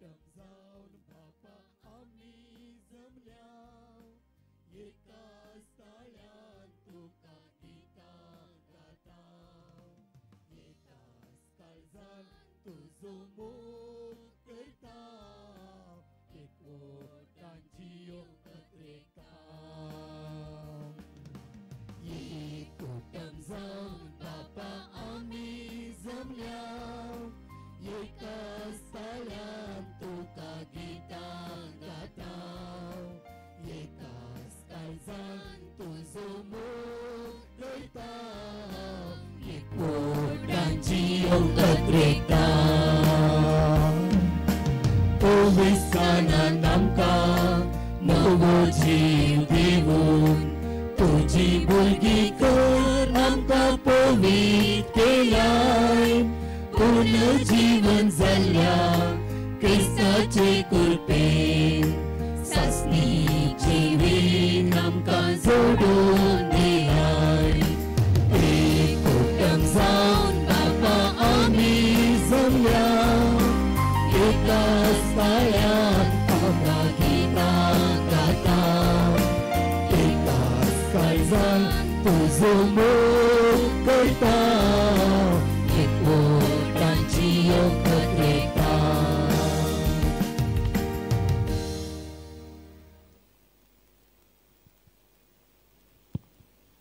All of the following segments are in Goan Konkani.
कुटम जावन बापा आमी जमल्या एकाच ताळ्यान तुका गितां गाता एकाच काळजान तुजो मोग करता एकवटान जियोंक कत्रेता एक कुटम जावन बापा आमी जमल्या एकाच ताळ्यान तुका गितां गाता एकाच काळजान तुजो मोग करता एकवटान जियोंक कत्रेता पवित्रस्थानान आमकां नवो जीव दिवन तुजी भुरगीं कर आमकां पवित्र केलाय पुनर्जीवन जाल्ल्या क्रिस्ताचे कृपेन सासणी जिवीन आमकां जोडून दिलाय एक कुटम जावन बापा आमी जमल्या एकाच ताळ्यान तुका गितां गाता एकाच काळजान तुजो मोग करता एकवटान जियोंक कत्रेता.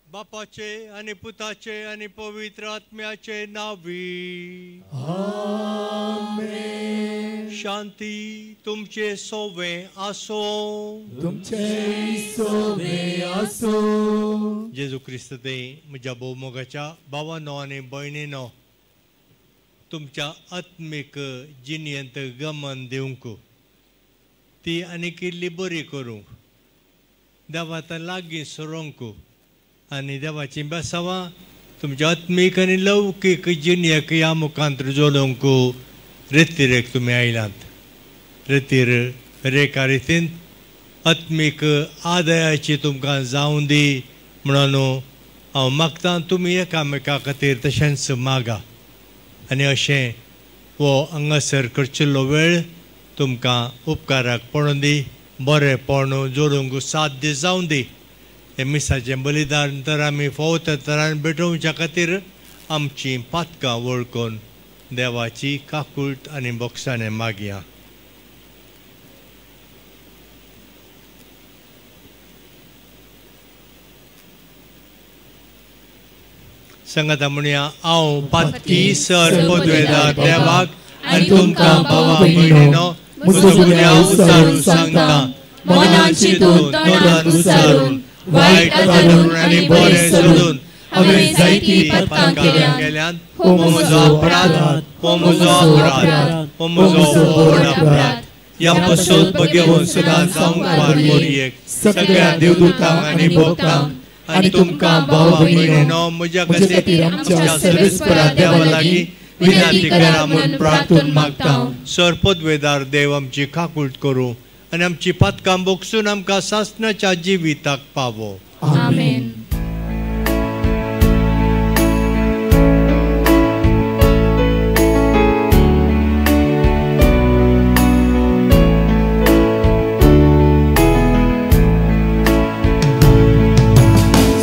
बापाचे आनी पुताचे आनी पवित्र आत्म्याचे नांवी आमेन. शांती तुमचे सोवे आसो. तुमचे सोवे आसो. जेजू क्रिस्त ते म्हज्या भोवमोगाच्या भावानो आनी भयणीनो तुमच्या आत्मीक जिणेंत गमन दिवंक ती आनीक इल्ली बरी करूंक देवा लागीं सरोंक आनी देवाचीं बेसांवां तुमच्या आत्मीक आनी लौकीक जिणेक ह्या मुखांत जोडूंक रेतीरेक तुमी आयलात. रेतीर रेका रितीन आत्मीक आदायाची तुमकां जावं दी म्हणून हांव मागतां तुमी एकामेका खातीर तशेंच मागा आनी अशें हो हांगासर करचिल्लो वेळ तुमकां उपकाराक पडूं दी बरेंपण जोडूंक साध्य जावं दी. हें मिसाचें बलिदान तर आमी फावो त्या तरान भेटोवच्या खातीर आमचीं पातकां वळखून देवाची काकूट आनी बोगसाणें मागया. सांगाता म्हणया हांव पातकी सर पदवेदार देवाक आनी तुमकां भावा भयणीनो म्हजो गुन्यांव उच्चारून सांगता मनान चिंतून तोंडान उच्चारून वायट करून आनी बरें सोदून हांवें जायतीं पातकां केल्यांत. हो म्हजो अपराध, हो म्हजो अपराध, हो म्हजो व्हड अपराध. ह्या पसून बगेवन सदां जावंक पार मोरयेक सगळ्या देवदूतांक आनी भक्तांक आनी तुमकां भाव भयणीनो म्हज्या खातीर आमच्या सर्वेस्परा देवा लागीं विनंती करा म्हूण प्रार्थून मागता. सर पदवेदार देव आमची काकूट करूं आनी आमची पातकां बोगसून आमकां सासणाच्या जिविताक पावो. आमेन.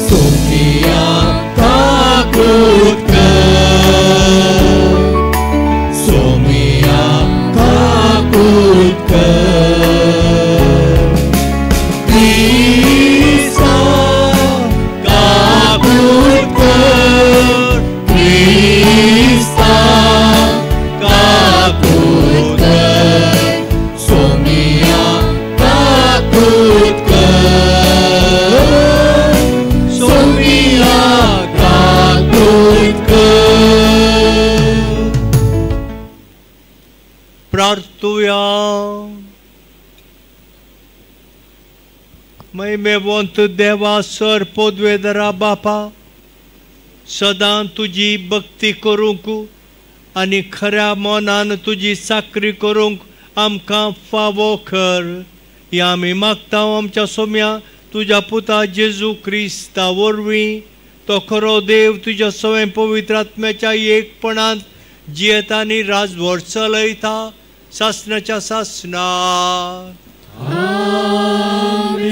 सोमिया काकूट कर, सोमिया काकूट कर, क्रिस्ता काकूट कर, क्रिस्ता काकूट कर, सोमिया काकूट कर, सोमिया काकूट कर. प्रार्थुया. महिमेवंत देवा सर पदवेदारा बापा सदां तुजी भक्ती करूंक आनी खऱ्या मनान तुजी चाकरी करूंक आमकां फावो कर. ह्या आमी मागता आमच्या सोम्या तुज्या पुता जेजू क्रिस्ता वरवीं तो खरो देव तुज्या सवय पवित्र आत्म्याच्या एकपणांत जियेता आनी राजवट चलयता सासनाच्या सासना. आमेन.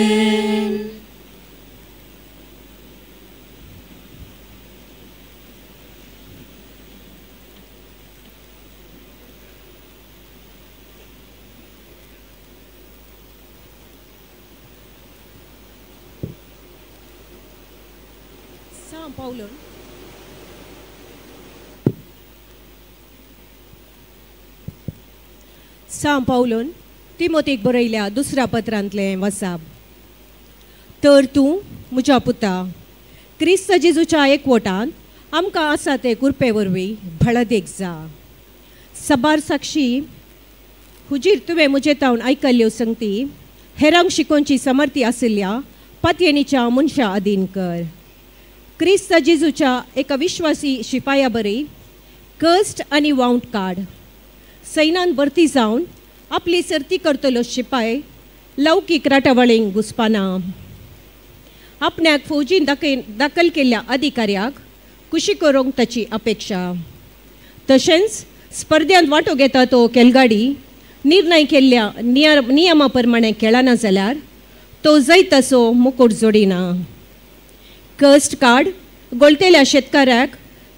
सां पावलून तिमोतीक बरयल्या दुसऱ्या पत्रांतलें वसाब. तर तूं म्हज्या पुता क्रिस्त जेजूच्या एकवटान आमकां आसा ते कृपे वरवीं बळदेक जा. सबार साक्षी हुजीर तुवें म्हजे तावन आयकल्ल्यो संगती हेरांक शिकोवची समर्थी आशिल्ल्या पातयेणीच्या मनशा अधीन कर. क्रिस्त जेजूच्या एका विश्वासी शिपाया बरी कश्ट आनी वावंट काड. सैनान भरती जावन आपली सर्ती करतलो शिपाय लौकीक राटावळींक घुसपाना. आपण्याक फौजीन दाखल केल्ल्या अधिकाऱ्याक कुशी करूंक ताची अपेक्षा. तशेंच स्पर्ध्यांत वांटो घेता तो खेळगाडी निर्णय केल्ल्या नियमा प्रमाणे खेळना जाल्यार तो जैताचो मुकूट जोडिना. कश्ट काड गोलतेल्या शेतकाऱ्याक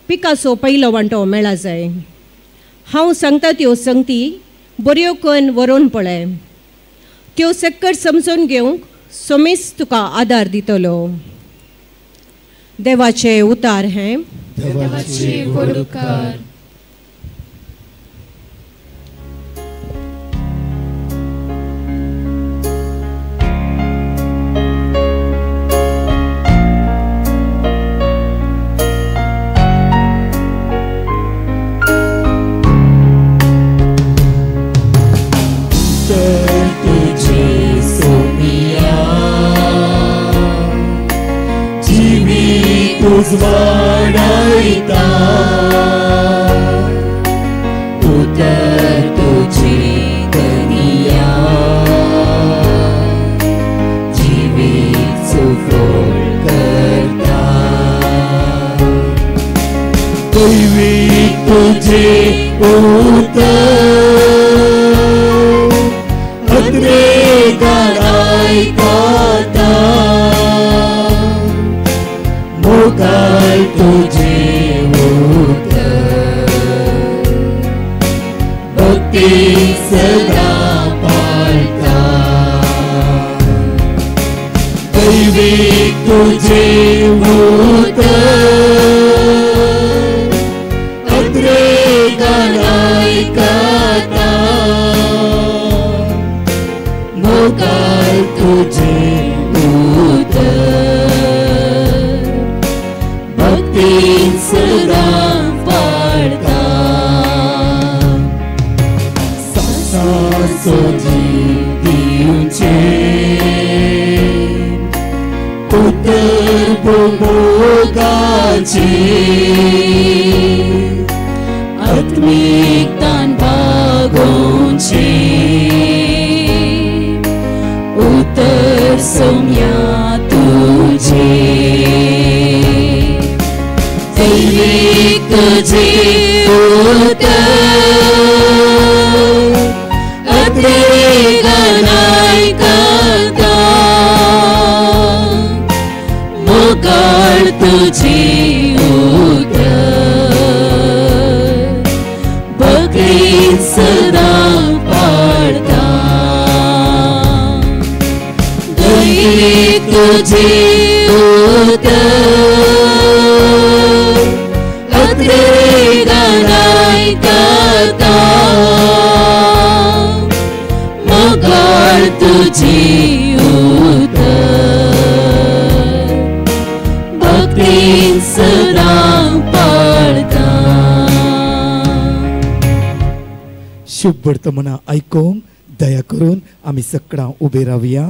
पिकाचो पयलो वांटो मेळा जाय. हांव सांगता त्यो संगती बऱ्यो करून वरोवन पळय. त्यो सक्कर समजून घेवंक सोमेस तुका आदार दितलो. देवाचे उतार हें. देवाचे उपकार. उजवाडायता उतर तुझी दनिया जिवीत सुफळ करता. दैवीक तुझे उतर अत्रेगान आयकता मोगाळ तुझे उतर भक्ती सदा पाळता. दैवीक तुझे उतर अत्रेगान आयकता मोगाळ तुझे उतर सदा पाळता. सासोजी दिवचे उतर मोगाचे आत्मीक तान भागोवचे उतर सौम्या तुझे. दैवीक तुझे उतर अत्रेगान आयकता मोगाळ तुझे उतर भक्ती सदा पाळता. दैवीक तुझे उतर अत्रेगान आयकता मोगाळ तुझे उतर भक्ती सदा पाळता. शुभ वर्तमाना आयकूंक दया करून आमी सगळां उबे रावया.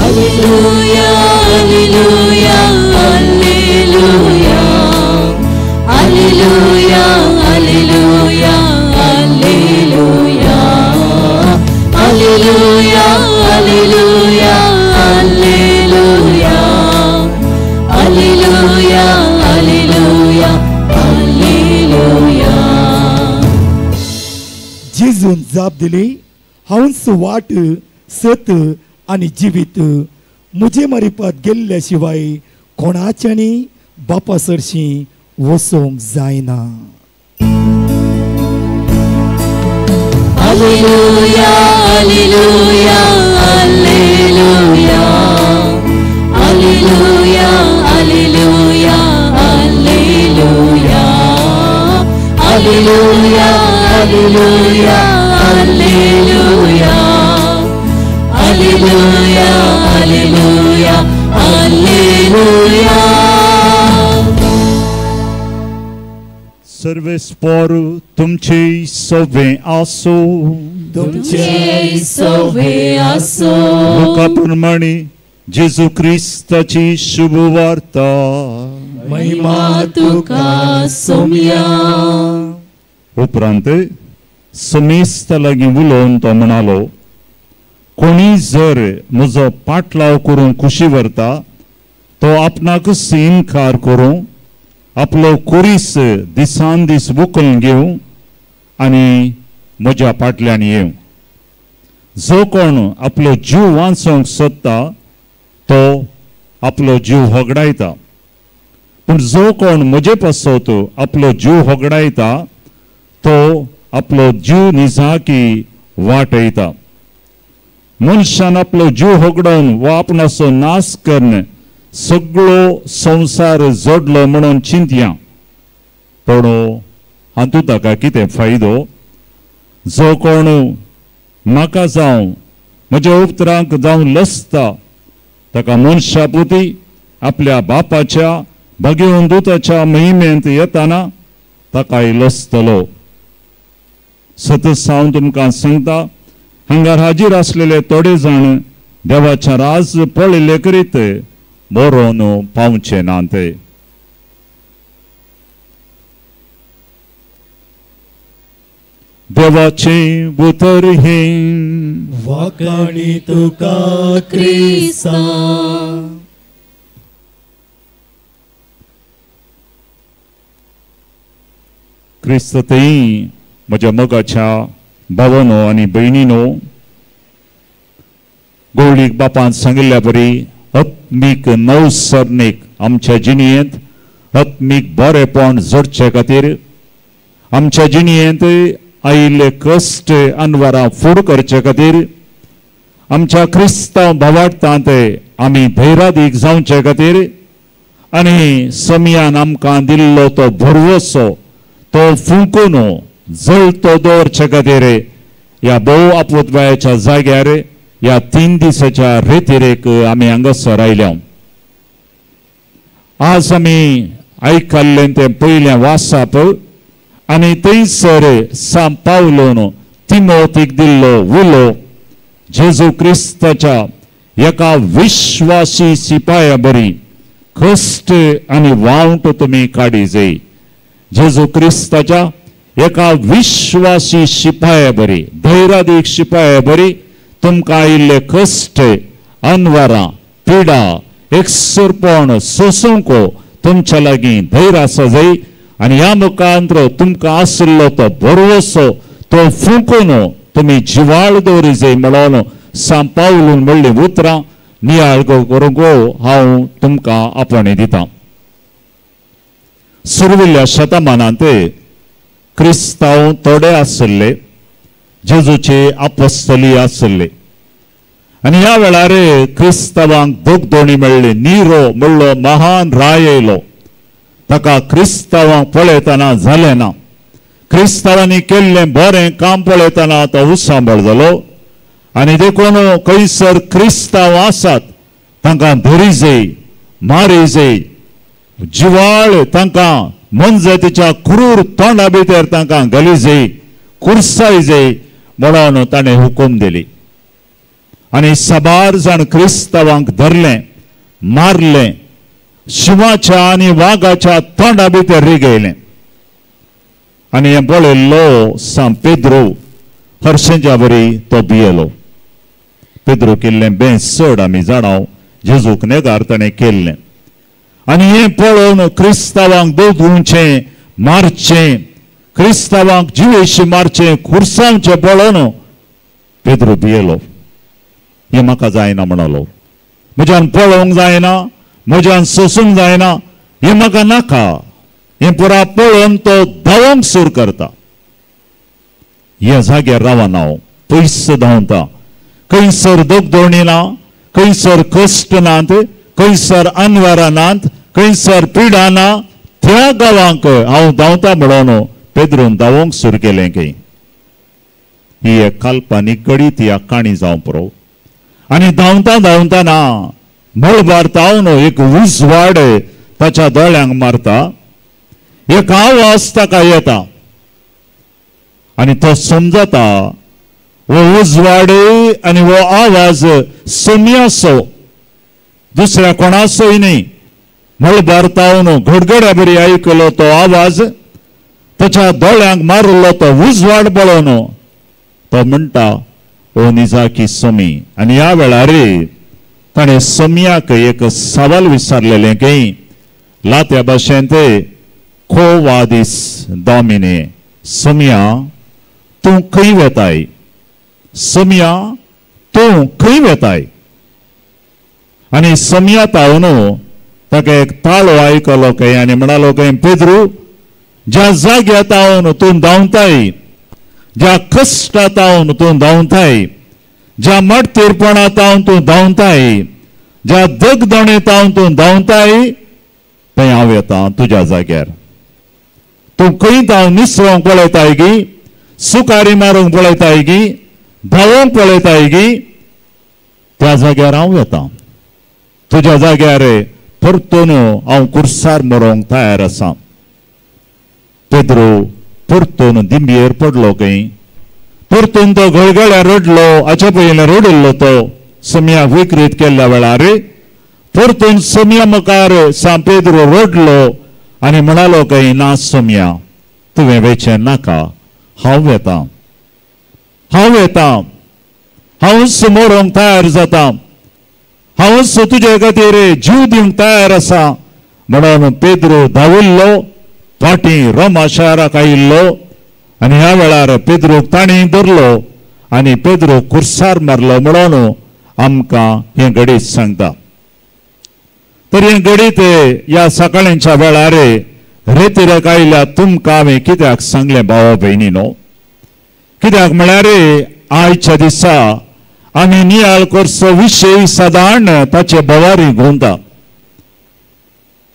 Alleluia, alleluia, alleluia. Alleluia, alleluia, alleluia, alleluia, alleluia, alleluia, alleluia, alleluia, alleluia. जेजून जाप दिली, हांवच वाट, सत आनी जिवीत. मुजे मारिपात गेल्ल्या शिवाय कोणाच्यानी बापा सरशी वचोंक जायना. Alleluia, alleluia, alleluia, alleluia, alleluia, alleluia, alleluia, alleluia, alleluia, alleluia, alleluia, alleluia. सर्वेस्पोर तुमचे सवे आसो, तुमचे सवे आसो. लुका प्रमाणे जेजू क्रिस्ताची शुभवार्ता. महिमा तुका सोम्या. उपरांत समेस्त लागीं उलोवन तो म्हणालो, कोणी जर म्हजो पाटलाव करूंक खुशी व्हरता तो आपणाकच इनकार करूं, आपलो कुरीस दिसान दीस उखलून घेवं आनी म्हज्या फाटल्यान येवं. जो कोण आपलो जीव वांचोवंक सोदता तो आपलो जीव होगडायता, पूण जो कोण म्हजे पासत आपलो जीव होगडायता तो आपलो जीव निजाकी वाटयता. मनशान आपलो जीव होगडोवन वा आपणाचो नाश करून सगळो संवसार जोडलो म्हणून चिंतया, पूण हातूंत ताका कितें फायदो? जो कोण म्हाका जावं म्हज्या उपरांक जावं लसता ताका मनशा पुती आपल्या बापाच्या भगेवन दुताच्या महिमेंत येताना ताकाय लसतलो. सतत हांव तुमकां सांगता, हांगार हाजीर आसलेले थोडे जाण देवाच्या राज पळयल्ले करीत बरोवन पावचे ना ते. देवाचें उतर हें वाखाणी तुका क्रिस्ता. क्रिस्त थंय म्हज्या मोगाच्या भावानो आनी भयणीनो, गोवळीक बापान सांगिल्ल्या बरी आत्मीक नवसरणीक आमच्या जिणेंत आत्मीक बरेपण जोडचे खातीर आमच्या जिणेंत आयिल्ले कश्ट अनवरां फूड करचे खातीर आमच्या क्रिस्तांव भावार्थांत आमी धैर्यादीक जावचे खातीर आनी समयान आमकां दिल्लो तो भरवसो तो फुंकून जळतो दवरचे खातीर ह्या भोव आपत्वायाच्या जाग्यार ह्या 3 दिसाच्या रेतिरेक आमी हांगासर आयल्या. आज आमी आयकल्लें तें पयलें वासाप आनी थंयसर सांत पावलोन तिमोतीक दिल्लो उलो जेजू क्रिस्ताच्या एका विश्वासी सिपाया बरी कश्ट आनी वावट तुमी काडी जाय. जेजू क्रिस्ताच्या एका विश्वासी शिपाया बरी, धैर्यादीक शिपाया बरी तुमकां आयिल्ले कश्ट, अनवरां, पिडा, एकसुरपण सोसूंक तुमच्या लागीं धैर्य आसा जाय आनी ह्या मुखांतर तुमकां आशिल्लो तो भरवसो तो फुंकून तुमी जिवाळ दवरी जाय म्हणून सांत पावलून म्हणलीं उतरां नियाळ करूंक हांव तुमकां आपणे दितां. सुरविल्ल्या शतमानांत क्रिस्तांव थोडे आशिल्ले, जेजूचे आपस्तली आशिल्ले आनी ह्या वेळार क्रिस्तांवांक दोगदोणी मेळ्ळी. निरो म्हणलो महान राय येयलो, ताका क्रिस्तांवांक पळयतना जालें ना. क्रिस्तांवांनी केल्लें बरें काम पळयतना तो उसांबळ जालो आनी देखून खंयसर क्रिस्तांव आसात तांकां धरी जाय, मारी जाय, जिवाळ तांकां मनजातीच्या क्रूर तोंडा भितर तांकां घाली जाय, कुर्साय जाय म्हणून ताणें हुकूम दिली आनी साबार जाण क्रिस्तांवांक धरलें, मारलें, शिंवाच्या आनी वागाच्या तोंडा भितर रिगयलें. आनी हें पळयल्लो सांत पेद्रो हरशेंच्या बरी तो भियेलो. पेद्रो केल्लें बेंस चड आमी जाणाव, जेजूक नेगार ताणें केल्लें. आनी हें पळोवन क्रिस्तांवांक दोगुवचें मारचें, क्रिस्तांवांक जिवेशी मारचें, खुर्सांवचें पळोवन पेद्रो भियेलो. हें म्हाका जायना म्हणालो, म्हज्यान पळोवंक जायना, म्हज्यान सोसूंक जायना, हें म्हाका नाका. हें पुरा पळोवन तो धांवंक सुरू करता. ह्या जाग्यार रावना हांव, पयस धांवता. खंयसर दगदोणी ना, खंयसर कश्ट नात, खंयसर अनवरां नात, खंयसर पिडा ना, त्या गांवांक हांव धांवता म्हणून पेद्रून धांवंक सुरू केलें. खंय ही एक काल्पनीक घडीत ह्या काणी जावं पुरो. आनी धांवता धांवतना मळबार तावन एक उजवाड ताच्या दोळ्यांक मारता, एक आवाज ताका येता आनी तो समजता हो उजवाड आनी हो आवाज सोम्याचो, दुसऱ्या कोणाचोय न्ही. मळबार तावन घडघड्या बरी आयकलो तो आवाज, ताच्या दोळ्यांक मारलो तो उजवाड पळोवन तो म्हणटा, ओ निजाकी सोमी. आनी ह्या वेळार ताणें सोम्याक एक सवाल विचारलेलें की लात्या भाशेंत को वादीस डॉमिने, सोम्या तूं खंय वेताय, सोम्या तूं खंय वेताय. आनी सोम्या तावन ताका एक ताळो आयकलो खंय आनी म्हणालो खंय, पेद्रू, ज्या जाग्या तावन तूं धांवताय, ज्या कश्टा तावन तूं धांवताय, ज्या मटतीरपणा तावन तूं धांवताय, ज्या दगदणे तावन तूं धांवताय, थंय हांव येता तुज्या जाग्यार. तूं खंय तावन निसरोंक पळयताय गी, सुकारी मारूंक पळयताय गी, धांवोंक पळयताय गी, त्या जाग्यार हांव येता. तुज्या जाग्यार परतून हांव कुर्सार मरोंक तयार आसा. पेद्रो परतून दिंबयेर पडलो खंय, परतून तो गळगळ्या रडलो. हाचे पयलीं रडिल्लो तो सोम्याक विकृत केल्ल्या वेळार. परतून सोम्या मुखार सांत पेद्रो रडलो आनी म्हणालो खंय, ना सोम्या, तुवें वेचें नाका, हांव येता, हांव येता, हांवच मरोंक तयार जाता, हांवच तुजे खातीर जीव दिवंक तयार आसा. म्हणून पेद्रो धांविल्लो, फाटीं रोमा शाराक आयिल्लो आनी ह्या वेळार पेद्रोक तांणी धरलो आनी पेद्रो कुर्सार मारलो म्हणून आमकां हें घडीत सांगता. तर हें घडीत ह्या सकाळच्या वेळार रेतिराक आयल्या तुमकां हांवें कित्याक सांगलें भावा भयणीनो, कित्याक म्हळ्यार आयच्या दिसा आमी नियाळ करचो विशय सादारण ताचे भवारी घुंवता.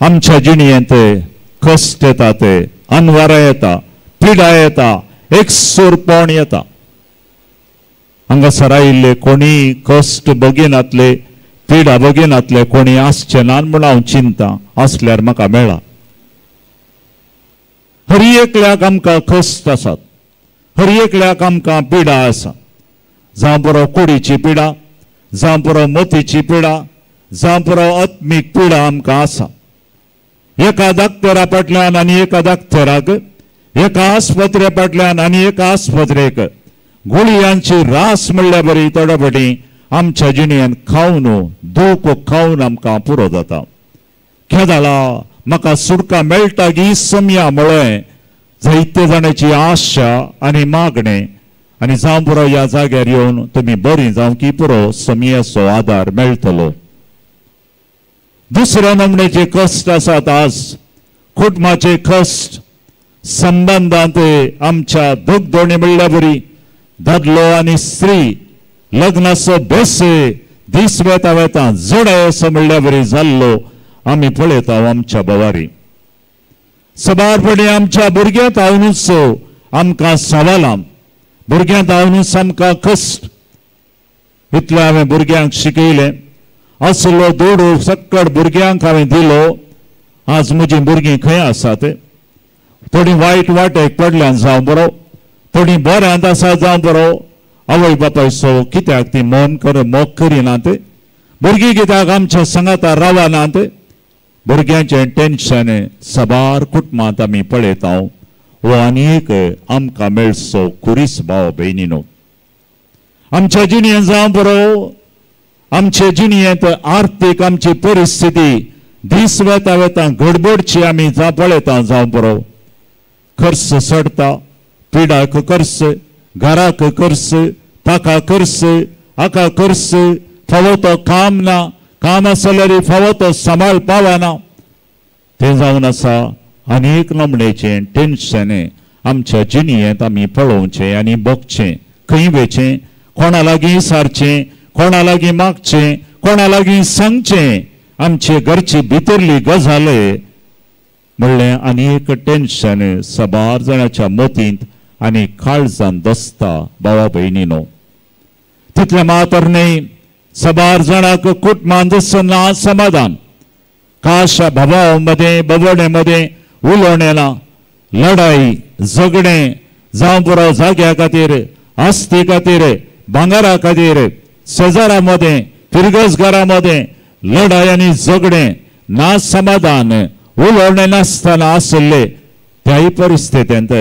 आमच्या जिणेंत कश्ट येता, ते अनवारा येता, पिडा येता, एकसूरपण येता. हांगासर आयिल्ले कोणी कश्ट बगिनातले, पिडा बगिनातले कोणी आसचे ना म्हूण हांव चिंता, आसल्यार म्हाका मेळा. हर एकल्याक आमकां कश्ट आसात, हर एकल्याक आमकां पिडा आसा. जावं पुरो कुडीची पिडा, जावं पुरो मोतीची पिडा, जावं पुरो आत्मीक पिडा आमकां आसा. एका दाक्तरा फाटल्यान आनी एका दाक्तराक, एका आस्पत्रे फाटल्यान आनी एका आस्पत्रेक गुळयांची रास म्हणल्यार बरी थोडे फाटी आमच्या जिणेन खावन दूख खावन आमकां पुरो जाता. केदाळा म्हाका सुटका मेळटा गी सोम्या म्हळें जायते जाणाची आशा आनी मागणें. आनी जावं पुरो ह्या जाग्यार येवन तुमी बरीं जावं की पुरो सोम्याचो आदार मेळटलो. दुसऱ्या नमणेचे कश्ट आसात आज, कुटुंबाचे कश्ट, संबंदांत आमच्या दगदोणी म्हणल्यार बरी दादलो आनी स्त्री लग्नाचो बेसे दीस वेता वेता जोडाय असो म्हणल्यार बरी जाल्लो आमी पळयता आमच्या भवारी. सबारपणी आमच्या भुरग्यांत हांवूच आमकां सवालां, भुरग्यांत हांवूच आमकां कश्ट. इतलें हांवें भुरग्यांक शिकयलें, असलो दुडू सक्कड भुरग्यांक हांवें दिलो. आज म्हजीं भुरगीं खंय आसात? थोडीं वायट वाटेक पडल्यान जावं बरो, थोडीं बऱ्यांत आसा जावं बरो. आवय बापायचो कित्याक ती मन कर मोग करिनात? भुरगीं कित्याक आमच्या सांगाता रावनात? भुरग्यांचें टेन्शन साबार कुटुंबांत आमी पळयता. हो आनी एक आमकां मेळचो खुरीस भाव भयणीनो. आमच्या जिणेंत जावं बरो, आमचे जिणेंत आर्थीक आमची परिस्थिती दीस वेता वेता गडबडची आमी जावं पळयता जावं बरो, खर्च चडटा, पिडाक खर्च, घराक खर्च, ताका खर्च, हाका खर्च, फावो तो काम ना, काम आसल्यार फावो तो सांबाळ पावना. तें जावन आसा आनी एक नमणेचें टेन्शन आमच्या जिणेंत आमी पळोवचें आनी भोगचें. खंय वेचें, कोणा लागीं सारचें, कोणा लागीं मागचें, कोणा लागीं सांगचें आमचे घरची भितरली गजाल म्हणलें आनी एक टेन्शन सबार जाणाच्या मतींत आनी काळजान दसता भावा भयणीनो. तितलें मात्र न्हय, सबार जाणांक कुटुंबान दिसना समाधान, काशा भावा मदें बबडे मदें उलोवणें ना, लढाई झगडें जावं पुरो जाग्या खातीर, आस्ती खातीर, भांगरा खातीर, शेजारा मदें, फिरगजगारा मदें लढाई आनी झगडें ना समाधान उलोवणें नासतना आशिल्ले त्याय परिस्थितींत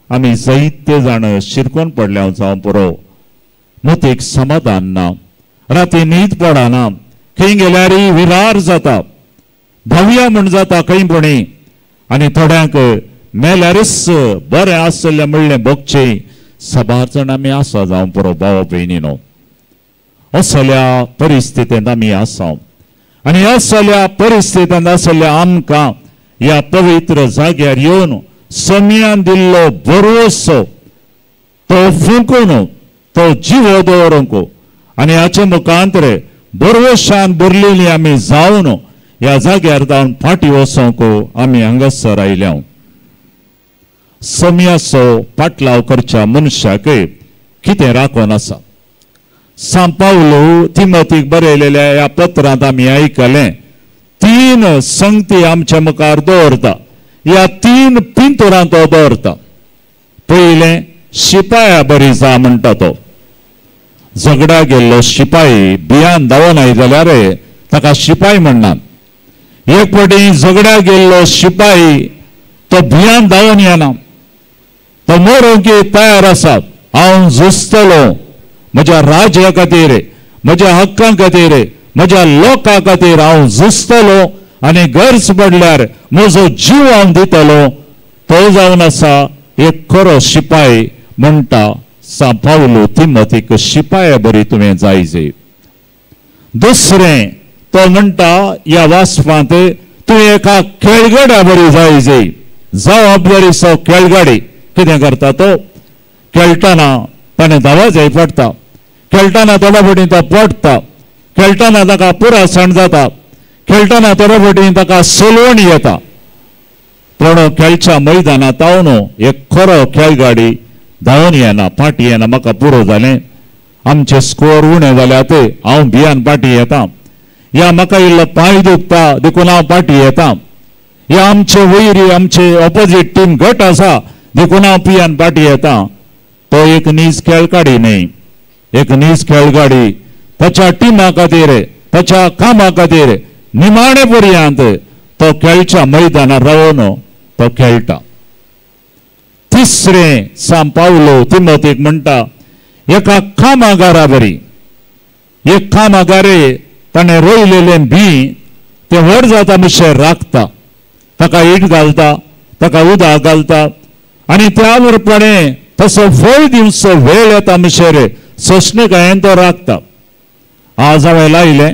आमी जायते जाण शिरकोन पडल्या जावं पुरो. मतीक समाधान ना, राती न्हीद पडना, खंय गेल्यार विरार जाता, धांवया म्हूण जाता खंय पुणी, आनी थोड्यांक मेल्यारच बरें आसलें म्हणलें भोगचें सबार जाण आमी आसा जावं पुरो भाव भयणीनो. असल्या परिस्थितींत आमी आसा आनी असल्या परिस्थितींत आसल्या आमकां ह्या पवित्र जाग्यार येवन सम्यान दिल्लो भरवसो तो फुंकून तो जिवो दवरूंक आनी हाचे मुखांतर भरवशान भरलेली आमी जावन ह्या जाग्यार जावन फाटीं वचोंक आमी हांगासर आयल्या. सम्याचो पाटलाव करच्या मनशाक कितें राखून आसा. सांत पावलो तिमोतीक बरयलेल्या ह्या पत्रांत आमी आयकलें, तीन संगती आमच्या मुखार दवरता, ह्या तीन पिंतुरां तो दवरता. पयलें शिपाया बरी जा म्हणटा तो. झगडा गेल्लो शिपाई भियान धांवनाय जाल्यार ताका शिपाई म्हणनात. एक फावटी झगड्या गेल्लो शिपाई तो भियान धांवन येना, तो मरूंक तयार आसा, हांव झुजतलो म्हज्या राज्या खातीर, म्हज्या हक्कां खातीर, म्हज्या लोकां खातीर हांव झुजतलो आनी गरज पडल्यार म्हजो जीव हांव दितलो. तो जावन आसा एक खरो शिपाई म्हणटा सांत पावलो तिमोतीक, शिपाया बरी तुवें जायजे. दुसरें तो म्हणटा ह्या वाचपांत तूं एका खेळगड्या बरी जायजे, जबाबदारीचो खेळगडी. कितें करता तो, खेळटना ताणें धांवा जाय पडटा, खेळटना थोड्या फावटी तो पडटा, खेळटना ताका पुरासण जाता, खेळटना थोड्या फावटी ताका सलवण येता, पूण खेळच्या मैदानांत तावन एक खरो खेळगाडी धांवन येना, फाटीं येना, म्हाका पुरो जालें, आमचे स्कोर उणें जाल्यात, हांव भियान फाटीं येता, या म्हाका इल्लो पांय दुखता देखून हांव फाटीं येता, या आमचे वयरी आमचे ऑपोजीट टीम घट आसा देखून हांव पियान फाटीं येता. तो एक नीज खेळगाडी न्हय, एक नीज खेळगाडी ताच्या टिमा खातीर, ताच्या कामा खातीर निमाणे पर्यंत तो खेळच्या मैदानार रावन तो खेळटा. तिसरें सांत पावलो तिमोतीक म्हणटा एका कामागारा बरी, एक कामागारे ताणें रोयलेलें बी तें व्हड जाता म्हणसर राखता, ताका it घालता, ताका उदक घालता आनी त्या बरोबरपणे तसो फळ दिवचो वेळ येता म्हणसर सोंसणीकायेन तो राखता. आज हांवें लायलें,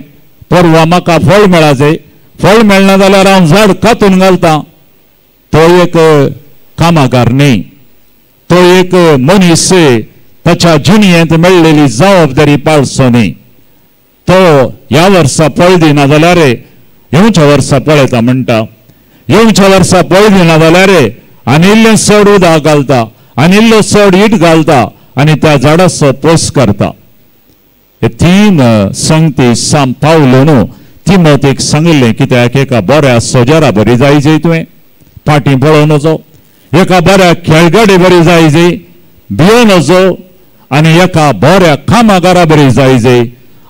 परवा म्हाका फळ मेळाचें, फळ मेळना जाल्यार हांव झाड कातून घालता. तो एक कामागार न्हय, तो एक मनीस ताच्या जिणेंत मेळ्ळेली जबाबदारी पाळचो न्हय. तो ह्या वर्सा फळ दिना जाल्यार येवच्या वर्सा पळयता म्हणटा, येवच्या वर्सा फळ दिना जाल्यार आनी इल्लें चड उदक घालता आनी इल्लो चड it घालता आनी त्या झाडाचो पोस करता. हे तीन संगती सांत पावलो न्हू तिमोतीक सांगिल्लें, कित्याक एका बऱ्या सोजरा बरी जायजे तुवें, फाटीं पळोवन वचो, एका बऱ्या खेळगडे बरी जायजे, भियोन वचो आनी एका बऱ्या कामागारा बरी जायजे,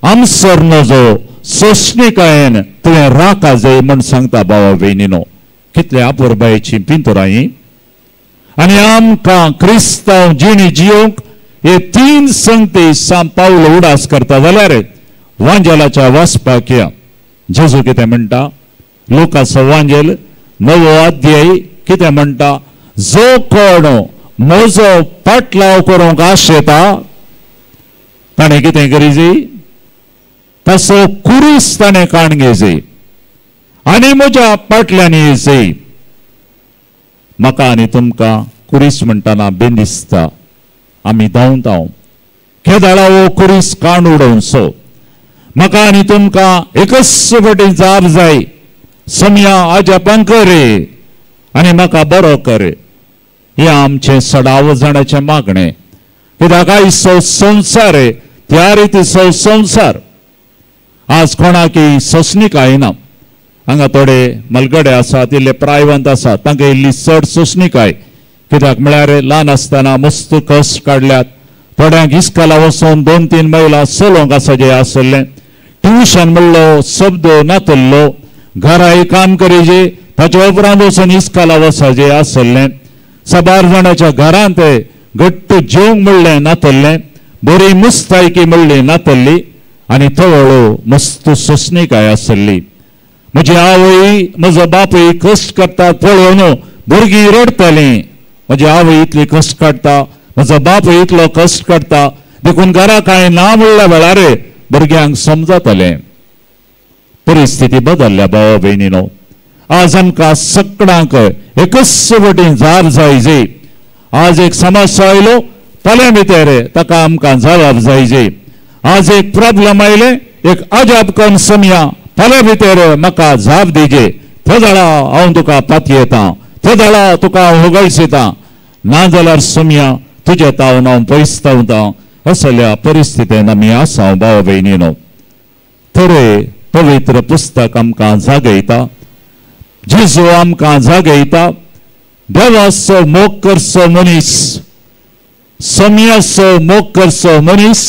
आमसर नजो सोंसणीकायेन तुवें राखा जाय म्हूण सांगता भावा भयणीनो. कितले अपुरबायेची पिंतुरां ही. आनी आमकां क्रिस्तांव जिणी जियोंक हे तीन संगती सांत पावल उडास करता जाल्यार वांजेलाच्या वाचपाक या. जेजू कितें म्हणटा? लुकाचो वांजेल 9 अध्याय कितें म्हणटा? जो कोण म्हजो पाटलाव करूंक आशेता ताणें कितें करीजी? तसो कुरीस ताणें काण घेजी आनी म्हज्या पाटल्यान येजी. म्हाका आनी तुमकां कुरीस म्हणटना बेन दिसता आमी धांवताव केदाळा हो कुरीस काण उडोवचो. म्हाका आनी तुमकां एकच फावटी जाप जाय, समया आजापां कर आनी म्हाका बरो कर. हें आमचें सडाव जाणाचें मागणें. कित्याक आयचो संवसार त्या रितीचो संवसार आज कोणाकय सोंसणीकाय ना. हांगा थोडे मलगडे आसात, इल्ले प्रायवंत आसात, तांकां इल्ली चड सोंसणीकाय. कित्याक म्हळ्यार ल्हान आसतना मस्त कश्ट काडल्यात. थोड्यांक इस्कोला वचून 2-3 मैलां चलोवंक आसा जें आसलें. ट्युशन म्हणलो शब्द नातल्लो, घराय काम करीजे, ताच्या उपरांत वचून इस्कोला वचपाचें आसलें. साबार जाणाच्या घरांत घट्ट जेवंक म्हणलें नातल्लें, बरी मुस्तायकी म्हणली नातल्ली आनी तवळो मस्त सोंसणीकाय आसली. म्हजी आवय म्हजो बापूय कश्ट करता पळोवन भुरगीं रडटालीं. म्हजी आवय इतली कश्ट काडटा, म्हजो बापूय इतलो कश्ट काडटा, देखून घरा कांय ना म्हणल्या वेळार भुरग्यांक समजतलें. परिस्थिती बदल्ल्या भावा भयणीनो. आज आमकां सगळ्यांक एकच वटेन जाप जाय. आज एक समस्या आयलो फाल्यां भितर ताका आमकां जबाब जाय. आज एक प्रॉब्लम आयले एक अजाप करून समया फाल्यां भितर म्हाका जाप दिजे. थोदळा हांव तुका पातयेता, थोदळा तुका हांव होगळशिता, ना जाल्यार समया तुजे तावन हांव पयस धांवता. असल्या परिस्थितीन आमी आसा भाव भयणीनो. तर पवित्र पुस्तक आमकां जागयता, जेजू आमकां जागयता. देवाचो मोग करचो मनीस, समयाचो मोग करचो मनीस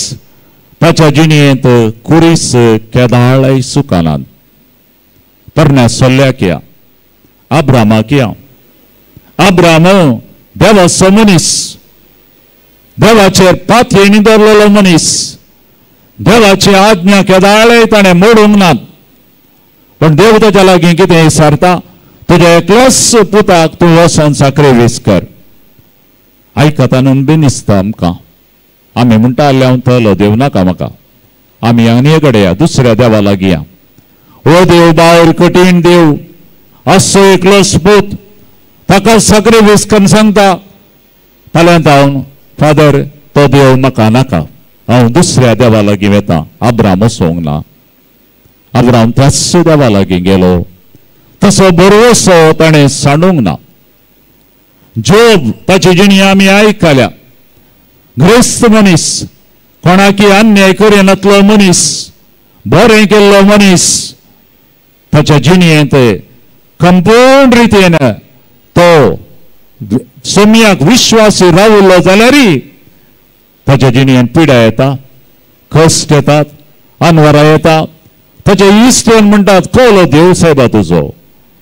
ताच्या जिणेंत कुरीस केदाळय सुकानात. तरण्या सल्ल्याक या, आब्रामाक या. आब्राम देवाचो मनीस, देवाचेर पातयेनी दवरलेलो मनीस, देवाची आज्ञा केदाळय ताणें मोडूंक नात. पण देव ताच्या लागीं कितें विचारता? तुज्या एकल्याच पुताक तूं वचोन साक्रिफायस कर. आयकता न्हू बेन दिसता आमकां. आमी म्हणटा हांव तलो देव नाका म्हाका, आमी आनी कडेन या, दुसऱ्या देवा लागीं या. हो देव बावर कठीण देव, असो एकलोच पूत ताका साक्रिफायस करून सांगता. फाल्यां हांव फादर तो देव म्हाका नाका, हांव दुसऱ्या देवा लागीं वता. आब्राम वचोंक ना, आब्राम त्याच देवा लागीं गेलो. तसो बरोसो ताणें सांडूंक ना. जोब ताची जिणी आमी आयकल्या. ग्रेस्त मनीस, कोणाकी अन्याय करिनातलो मनीस, बरें केल्लो मनीस, ताच्या जिणेंत कंपूर्ण रितीन तो सोम्याक विश्वासी रावलो जाल्यार ताच्या जिणेंत पिडा येता, कश्ट येतात, अनवरां येता. ताचे इश्ट येवन म्हणटात, कोलो देव सायबा तुजो,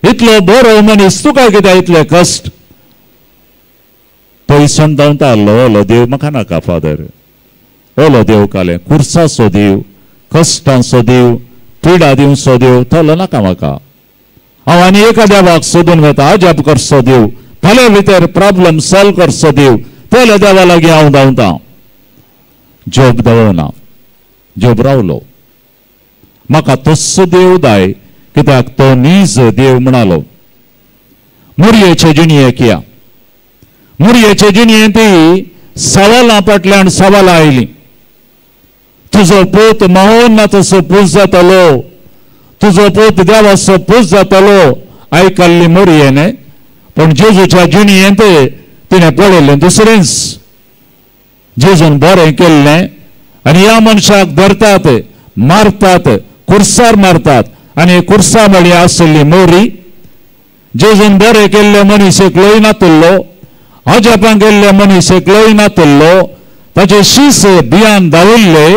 इतलो बरो मनीस, तुका कित्याक इतले कश्ट? पयसण धांवता आसलो, ओलो देव म्हाका नाका फादर, ओलो देव काले कुर्साचो देव, कश्टांचो देव, पिडा दिवचो देव, तलो नाका म्हाका. हांव आनी एका देवाक सोदून वता, अजाप करचो देव, फाल्यां भितर प्रॉब्लम सॉल्व करचो देव, तलो देवा लागीं हांव धांवता. जोब धांवना, जोब रावलो. म्हाका तस्सो देव दाय, कित्याक तो नीज देव म्हणालो. मुरयेचे जिणयेक या, मुरयेचे जिणयेंत सवालां फाटल्यान सवालां आयलीं. तुजो पूत महोन तसो पूज जातलो, तुजो पूत देवाचो पूज जातलो, आयकल्ली मुरयेन. पूण जेजूच्या जिणयेंत तिणें पळयलें दुसरेंच. जेजून बरें केल्लें आनी ह्या मनशाक धरतात, मारतात, कुर्सार मारतात. आनी कुर्सा मळी आशिल्ली मोरी. जेजून बरें केल्ले मनीस एकलोय नातल्लो, अजापां केल्ले मनीस एकलोय नातल्लो, ताचे शीस बियान धांविल्ले.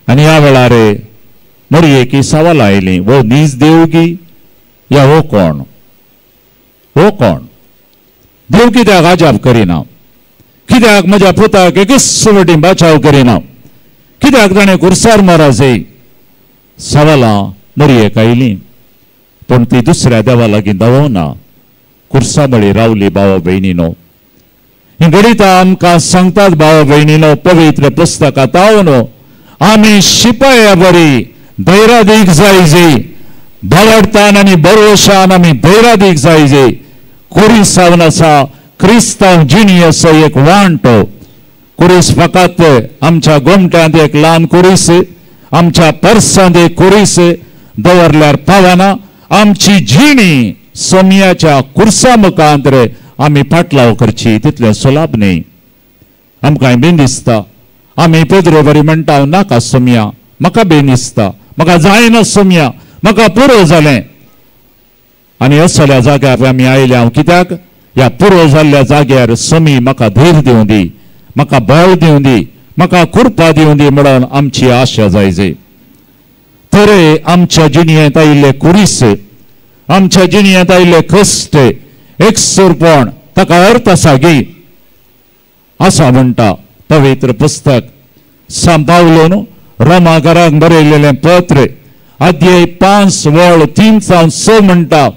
आनी ह्या वेळार मोरयेक सवाल आयली, हो नीज देव की या हो कोण? हो कोण? देव कित्याक आजाप करिना, कित्याक म्हज्या पुताक एकच वटी बाचाव करिना, कित्याक ताणें कुर्सार माराजय? सवालां मरयेक आयलीं, पूण ती दुसऱ्या देवा लागीं धांवना, कुर्सा मळी रावली भावा भयणीनो. ही घडितां आमकां सांगतात भावा भयणीनो, पवित्र पुस्तकां तावन आमी शिपाया बरी धैरादीक जायजे, भावार्थान आनी भरवशान आमी धैरादीक जायजे. कुरीस जावन आसा क्रिस्तांव जिणेचो एक वांटो. कुरीस फकत आमच्या गोमट्यांत एक ल्हान कुरीस, आमच्या पर्सांत एक कुरीस दवरल्यार पावना. आमची जिणी सोमयाच्या कुर्सा मुखांतर आमी पाटलाव करची तितलें सुलाभ न्ही. आमकां बेन दिसता, आमी पेद्रो बरी म्हणटा नाका सोमया, म्हाका बेन दिसता, म्हाका जायना सोमया, म्हाका पुरो जालें. आनी असल्या जाग्यार आमी आयले हांव कित्याक? ह्या पुरो जाल्ल्या जाग्यार सोमी म्हाका धैर्य दिवं दी, म्हाका बळ दिवं दी, म्हाका कृपा दिवं दी म्हणून आमची आशा जायजे. तर आमच्या जिणेंत आयिल्ले कुरीस, आमच्या जिणेंत आयिल्ले कश्ट एकसुरपण ताका अर्थ आसा गी आसा म्हणटा पवित्र पुस्तक. सांत पावलोन रोमाकारांक बरयलेलें पत्र अध्याय 5 वळ 3 जावन 6 म्हणटा,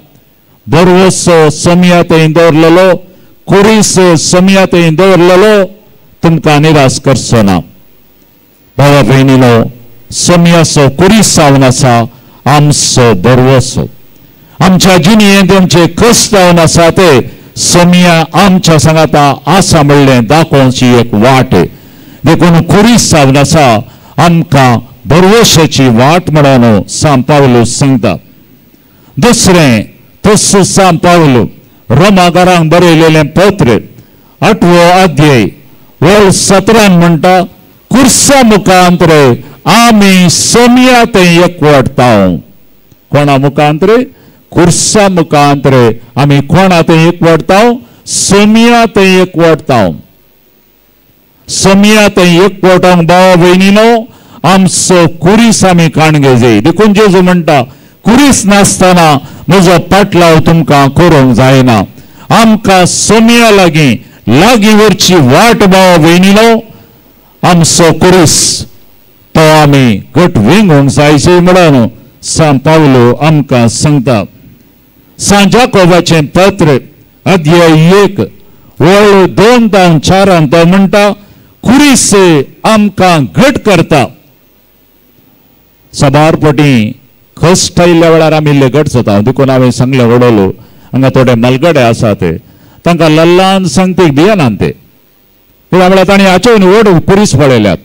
बरवसो सोमया थंय दवरलेलो, कुरीस सोमया थंय दवरलेलो तुमकां निराश करचो ना. भावा भयणीनो, सोमयाचो कुरीस जावन आसा आमचो बरवसो. आमच्या जिणेंत आमचे कश्ट जावन आसा ते सोमया आमच्या सांगाता आसा म्हणलें दाखोवची एक वाट. देखून कुरीस जावन आसा आमकां भरवशाची वाट म्हणून सांत पावलो सांगता. दुसरें तसो सांत पावलो रोमाकारांक बरयलेलें पत्र 8वो अध्याय वळ 17 म्हणटा, कुर्सा मुखांतर आमी सोमया थंय एकवटता. कोणा मुखांतर? कुर्सा मुखांतर आमी कोणा थंय एकवटता? सोमया थंय एकवटता. सोमया थंय एकवटोंक भावा भयणीनो आमचो कुरीस आमी काणगे जाय. देखून जेजू म्हणटा, कुरीस नासतना म्हजो पाटलाव तुमकां करूंक जायना. आमकां सोमया लागीं लागीं व्हरची वाट भावा भयणीनो आमचो कुरीस तो आमी घट वेंगूंक जायचे म्हणून सांत पावलो आमकां सांगता. सांत जाकोबाचें पत्र अध्याय 1 वळ 2 जावन 4 तो म्हणटा, कुरीस आमकां घट करता. साबार पटी कश्ट आयिल्ल्या वेळार आमी इल्ले घट जाता. देखून हांवें सांगलें वडोलो हांगा थोडे मलगडे आसा ते तांकां लल्लान सांगतीक भियेनात ते, कित्याक म्हळ्यार तांणी हाचे व्हड कुरीस पळयल्यात.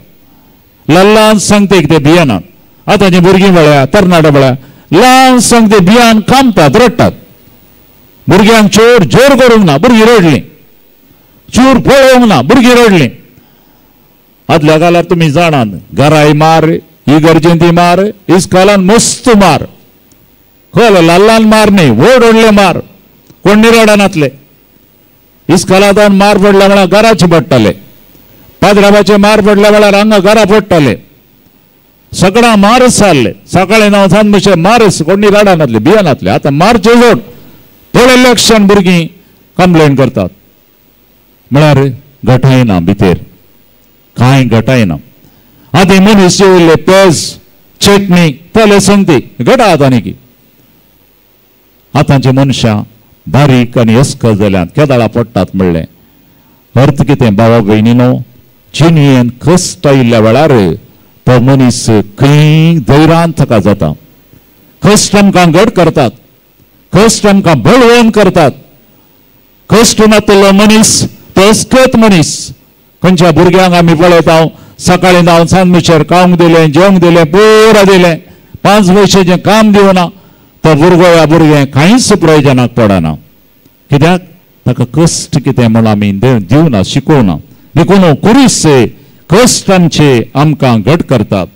लल्लान सांगतीक ते भियेनात. आतांची भुरगीं पळया, तरणाटे पळया, ल्हान सांगते भियान कामतात, रडटात. भुरग्यांक चोर जोर करूंक ना, भुरगीं रडलीं. चूर पळोवंक ना, भुरगीं रडलीं. आदल्या काळार तुमी जाणात, घराय मार, इगर्जेंत मार, इस्कॉलान मस्त मार, कळ्ळें? ल्हान मार न्ही, व्हड व्हडले मार, कोण निरडनातले. इस्कॉलांत मार पडल्या वेळार घराचे पडटाले, पाद्राबाचे मार पडल्या वेळार हांगा घरा पडटाले, सगळा मारच जाल्ले. सकाळी 9 सांजचे मारच, कोण निरडनातले, भियेनातले. आतां मारचे जोड पळयल्ल्या क्षण भुरगीं कंप्लेन करतात. म्हळ्यार घटायना भितर, कांय घटायना. आदी मनीस जेवल्ले पेज चटणी तले संगती घटा आतां न्ही. आतांची मनशां बारीक आनी अस्कल जाल्यात, केदाळा पडटात म्हणलें अर्थ कितें भावा भयणीनो? जिणेन कश्ट आयिल्ल्या वेळार तो मनीस खंय धैर्यान ताका जाता. कश्ट आमकां घट करतात, कश्ट आमकां बळवंत करतात. कश्ट नातलो मनीस तो अस्कत मनीस. खंयच्या भुरग्यांक आमी पळयता, सकाळी 9 सांजमेरेन खावंक दिलें, जेवंक दिलें, पुरो दिलें, 5 पयशेचें काम दिवना, तो भुरगो ह्या भुरगें कांयच प्रयोजनाक पडना. कित्याक? ताका कश्ट कितें म्हण आमी दिवना, शिकोवना. देखून कुरीस कश्ट आमचे आमकां घट करतात.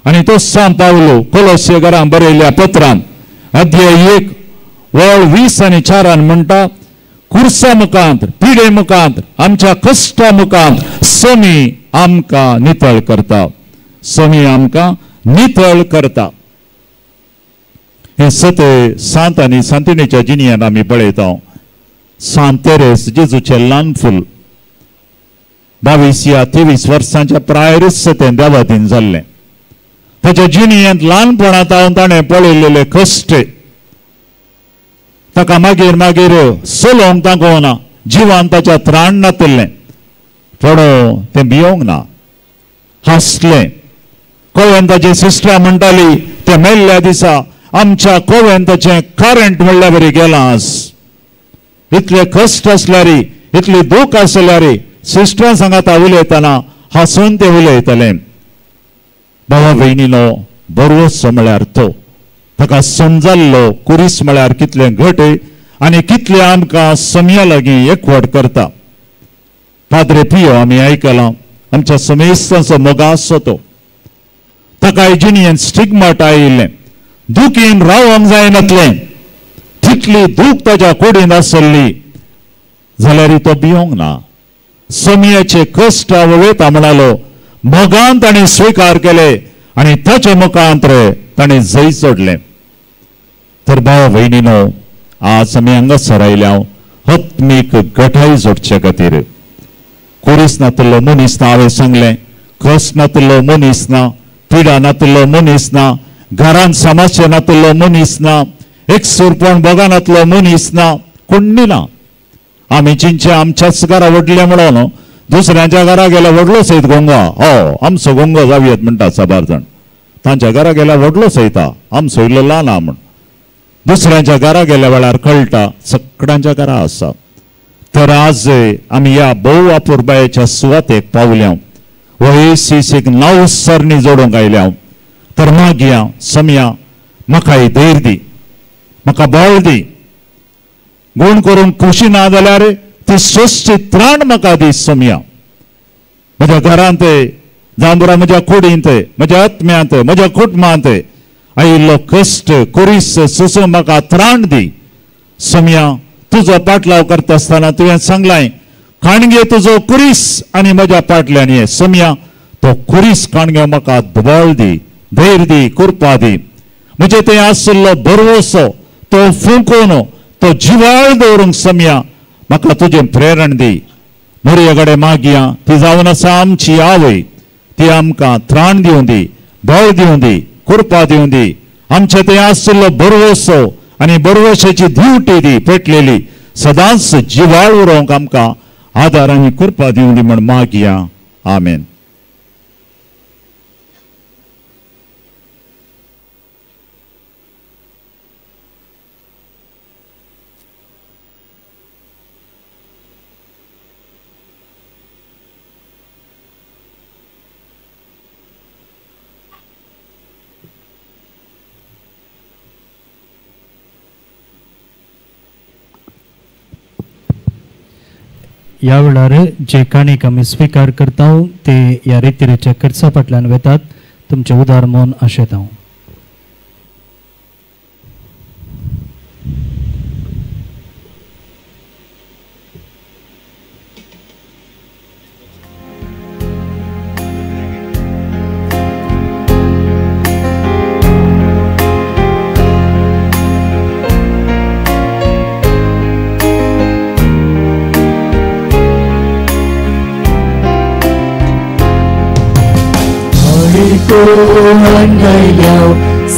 आनी तो सांत पावलो कोलोसेकारांक बरयल्ल्या पत्रान अध्याय 1 वळ 20 आनी 4 म्हणटा, कुर्सा मुखांत, पिडे मुखांत, आमच्या कश्टा मुखांत समी आमकां नितळ करता, समी आमकां नितळ करता. हें सत सांत आनी सांतिणीच्या जिणेंत आमी पळयता. सांत तेरेस जेजूचें ल्हान फूल 22 या 23 वर्सांच्या प्रायरूच तें देवादीन जाल्लें. ताच्या जिणेंत ल्हानपणांत हांव ताणें पळयलेले कश्ट ताका मागीर मागीर चलोवंक तांकोना, जिवान ताच्या त्राण नातिल्लें, पूण तें भियोंक ना, हांसलें. कोवेंताची सिस्टर म्हणटाली ते मेल्ल्या दिसा आमच्या कोवेंताचें करंट म्हणल्या बरी गेलां आज. इतले कश्ट आसल्यार, इतली दूख आसल्यार सिस्टरां सांगाता उलयतना हांसून ते उलयतले. भावा भयणीनो, बरोसो म्हळ्यार तो ताका समजाल्लो कुरीस म्हळ्यार कितलें घट आनी कितलें आमकां समया लागीं एकवट करता. पाद्रे पियो आमी आयकलां, आमच्या समेस्तांचो मोगासो तो. ताका जिणेंत स्टिग्माट आयिल्लें, दुखीन रावंक जायनातलें, तितली दूख ताच्या कुडीन आसली जाल्यार तो भियोंक ना. समयाचे कश्ट वयता म्हणालो, मोगान ताणें स्विकार केले आनी ताचे मुखांतर ताणें जैत जोडलें. तर भाव भयणीनो, आज आमी हांगासर आयल्या आत्मीक गठाय जोडचे खातीर. कुरीस नातिल्लो मनीस ना, हांवें सांगलें, कश्ट नातिल्लो मनीस ना, पिडा नातिल्लो मनीस ना, घरांत समस्या नातिल्लो मनीस ना, एकसूरपण भोगानातलो मनीस ना, कोण्णी ना. आमी चिंचे आमच्याच घरा व्हडलें म्हणून न्हू, दुसऱ्यांच्या घरा गेल्यार व्हडलो सयत गोंगो, हो आमचो गोंगो जावयेत म्हणटा साबार जाण. तांच्या घरा गेल्यार व्हडलो सयता, आमचो इल्लो ल्हान आहा म्हण. दुसऱ्यांच्या घरा गेल्या वेळार कळटा सगळ्यांच्या घरा आसा. तर आज आमी ह्या भोव अपुरबायेच्या सुवातेक पावल्या, हो एसीसीक नांव सरणी जोडूंक आयल्या. तर मागया समया म्हाकाय धैर्य दी, म्हाका बळ दी, गुण करूंक खोशी ना जाल्यार ती सोंसची त्राण म्हाका दी समया. म्हज्या घरांत, जांबुरा म्हज्या कुडींत, म्हज्या आत्म्यांत, म्हज्या कुटुंबांत आयिल्लो कश्ट कुरीस सोसूंक म्हाका त्राण दी समया. तुजो पाटलाव करता आसतना तुवें सांगलाय, काणगे तुजो कुरीस आनी म्हज्या पाटल्यान ये समया. तो कुरीस काणगे म्हाका बळ दी, धैर्य दी, कृपा दी. म्हजे थंय आशिल्लो भरवसो तो फुंकून तो जिवाळ दवरूंक समया म्हाका तुजें प्रेरण दी. मोरये कडेन मागया, ती जावन आसा आमची आवय, ती आमकां त्राण दिवं दी, बळ दिवं दी, कृपा दिवं दी. आमचे थंय आशिल्लो भरवसो आनी भरवशाची दिवटी दी पेटलेली सदांच जिवाळ उरोवंक आमकां आदार आनी कृपा दिवं दी म्हण मागया. आमेन. ह्या वेळार जे काणीक आमी स्विकार करता ते ह्या रितीच्या खर्चा फाटल्यान वेतात. तुमचें उदार मन आशेता.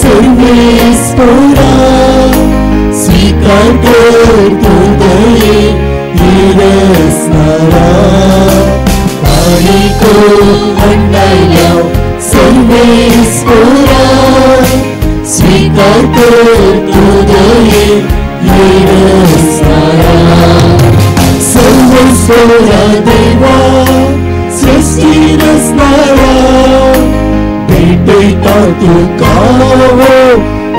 सर्वेस्पोरा स्वीकार कर तू दये रसनारा. को अंडायल्या सर्वेस्पोरा स्वीकार कर तू दये रसनारा. सर्वेस्पोरा देवा सृष्टी रसनारा, भेटयता तुका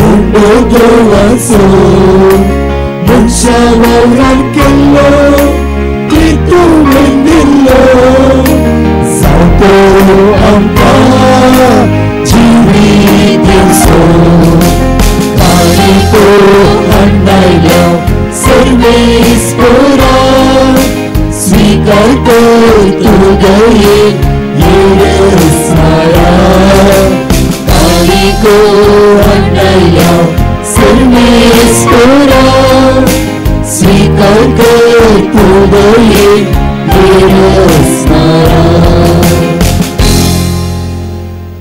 उंडो देवाचो. मनशा वावरान केल्लो क्रितू मेंदिल्लो, जावं तो आमकां जिवीत दिवचो. काणको हाडल्या सर्वेस्पोरा स्वीकार कर तूं दये रसनारा. काणको हाडल्या सर्वेस्पोरा स्वीकार कर बिरस्तारा.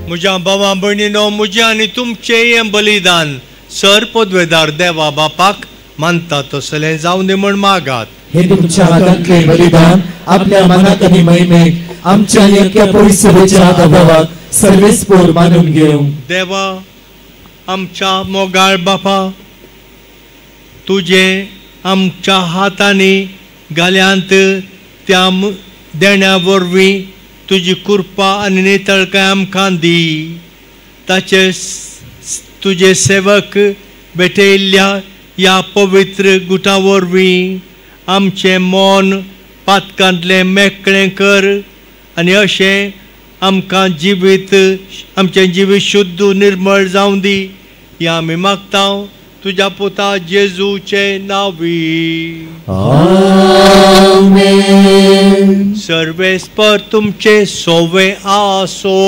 म्हज्या भावा भयणीनो, म्हजें आनी तुमचें हें बलिदान सर पदवेदार देवा बापाक मानता तसलें जावं दी म्हण मागात. हे तुमच्या हातांतले बलिदान आपल्या मनात आनी महिमेक आमच्या एका पयसुवेच्या दबावाक सर्वेस्पोर मानून घेवं. देवा आमच्या मोगाळ बापा, तुजें आमच्या हातांनी घाल्यांत त्या देण्या वरवीं तुजी कृपा आनी नितळकाय आमकां दी. ताचे तुजे सेवक भेटयल्ल्या ह्या पवित्र गुटा वरवीं आमचें मन पातकांतलें मेकळें कर आनी अशें आमकां जिवीत आमचें जिवीत शुद्ध निर्मळ जावं दी. ह्या आमी मागता तुज्या पुता जेजूचे नांवी. आमेन. सर्वेस्पर तुमचे सोवे आसो.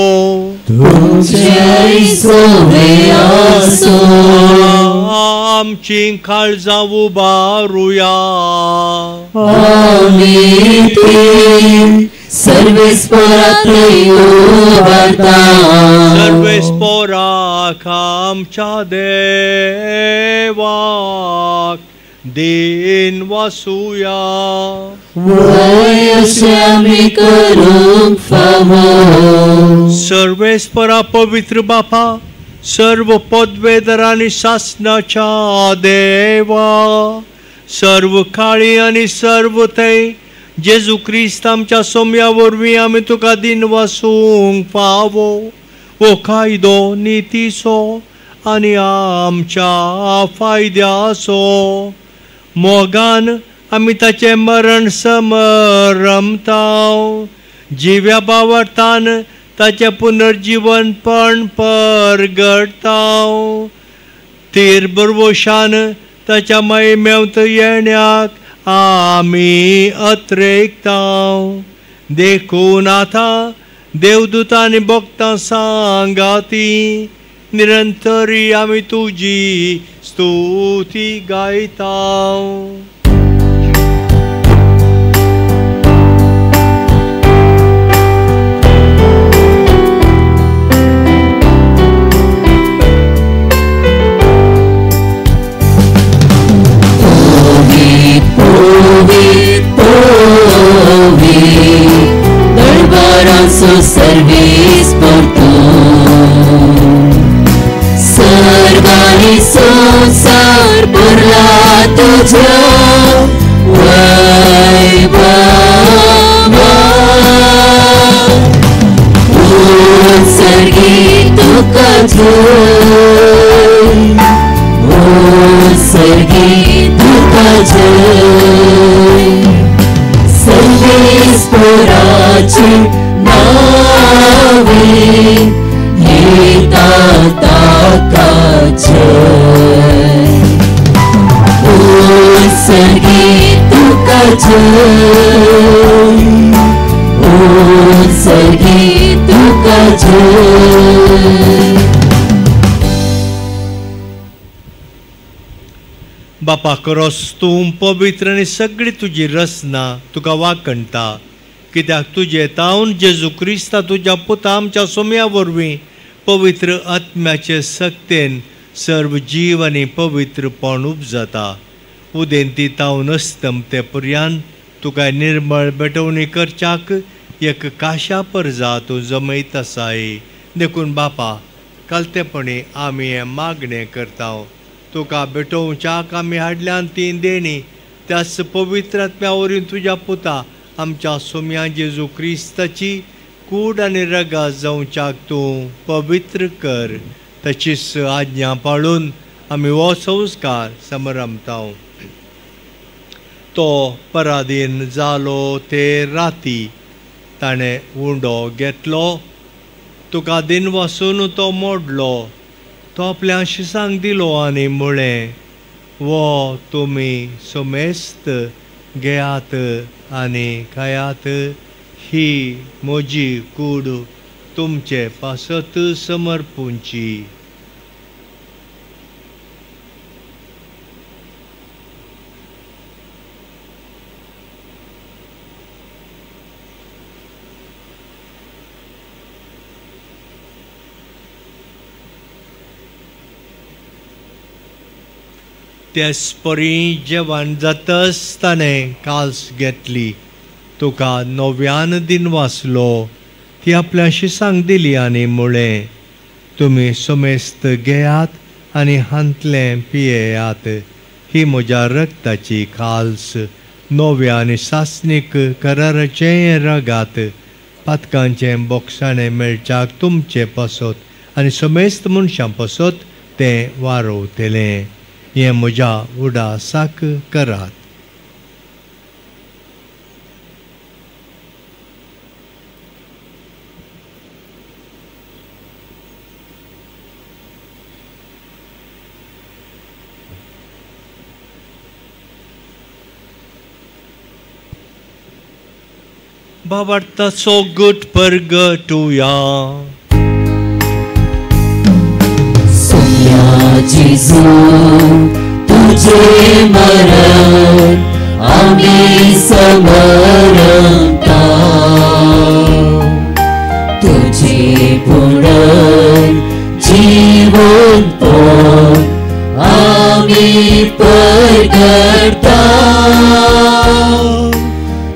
तुमचेय सोवे आसो. आमची काळजां उबारुया. आमी ती सर्वेस्पराक उबारता. सर्वेस्पराक आमच्या देवाक then वासुया. वय अशें आमी करूंक फावो. सर्वेस्परा पवित्र बापा, सर्व पदवेदर आनी सासनाच्या देवा, सर्व काळी आनी सर्व थंय जेजू क्रिस्त आमच्या सोम्या वरवीं आमी तुका दिन वासूंक फावो. हो कायदो नितीचो आनी आमच्या फायद्याचो. मोगान आमी ताचें मरण समरमता, जिव्या बावरतान ताचें पुनर्जीवनपण परगडता, तीर बरवशान ताच्या महिमेंत येण्याक आमी अत्रेकता. देखून आतां देवदूत आनी भक्तां सांगाती निरंतरी आमी तुजी स्तुती गायता. दरबाराचो सर्वेस्पर तूं, सर्वांनी संवसार भरला तुज्या वैभवान. उत्सर्गी तुका जय, उत्सर्गी तुका जय. सर्वेस्पराचे नावे येता ताका जय. उत्सर्गी तुका जय, उत्सर्गी तुका जय. बापा करोस तूं पवित्र आनी सगळी तुजी रचना तुका वाकणटा, कित्याक तुजे तावन जेजू क्रिस्ता तुज्या पुता आमच्या सोम्या वरवीं पवित्र आत्म्याचे सक्तेन सर्व जीव आनी पवित्रपण उपजाता. उदेंती तावन अस्तमते पर्यान तुका निर्मळ भेटवणी करच्याक एक काशा परजा तूं जमयत आसाय. देखून बापा कालतेपणी आमी हें मागणें करता, तुका भेटोवच्याक आमी हाडल्यान ती देणी त्याच पवित्र आत्म्या वरवीं तुज्या पुता आमच्या सोम्या जेजू क्रिस्ताची कूड आनी रगात जावच्याक तूं पवित्र कर. ताचीच आज्ञा पाळून आमी हो संस्कार समरमता. तो पराधीन जालो ते राती ताणें उंडो घेतलो, तुका दिन वासून तो मोडलो, तो आपल्या शिसांक दिलो आनी म्हळें, वो तुमी समेस्त घेयात आनी खायात, ही म्हजी कूड तुमचे पासत समर्पूंची. तेच परी जेवण जातच ताणें काल्स घेतली, तुका नव्यान दिन वाचलो, ती आपल्या शिसांक दिली आनी म्हळें, तुमी समेस्त घेयात आनी हांतलें पियेयात, ही म्हज्या रक्ताची काल्स, नव्या आनी सासणीक कराराचें रगात, पातकांचें बोगसाणें मेळच्याक तुमचे पासत आनी समेस्त मनशां पासत तें वारोवतलें. हें म्हज्या उडासाक करात. भावार्थाचो गट परगटुया. सोम्या जेजू तुझे मरण आम्ही समरता, तुझे पुनर्जीवन आम्ही परगटता,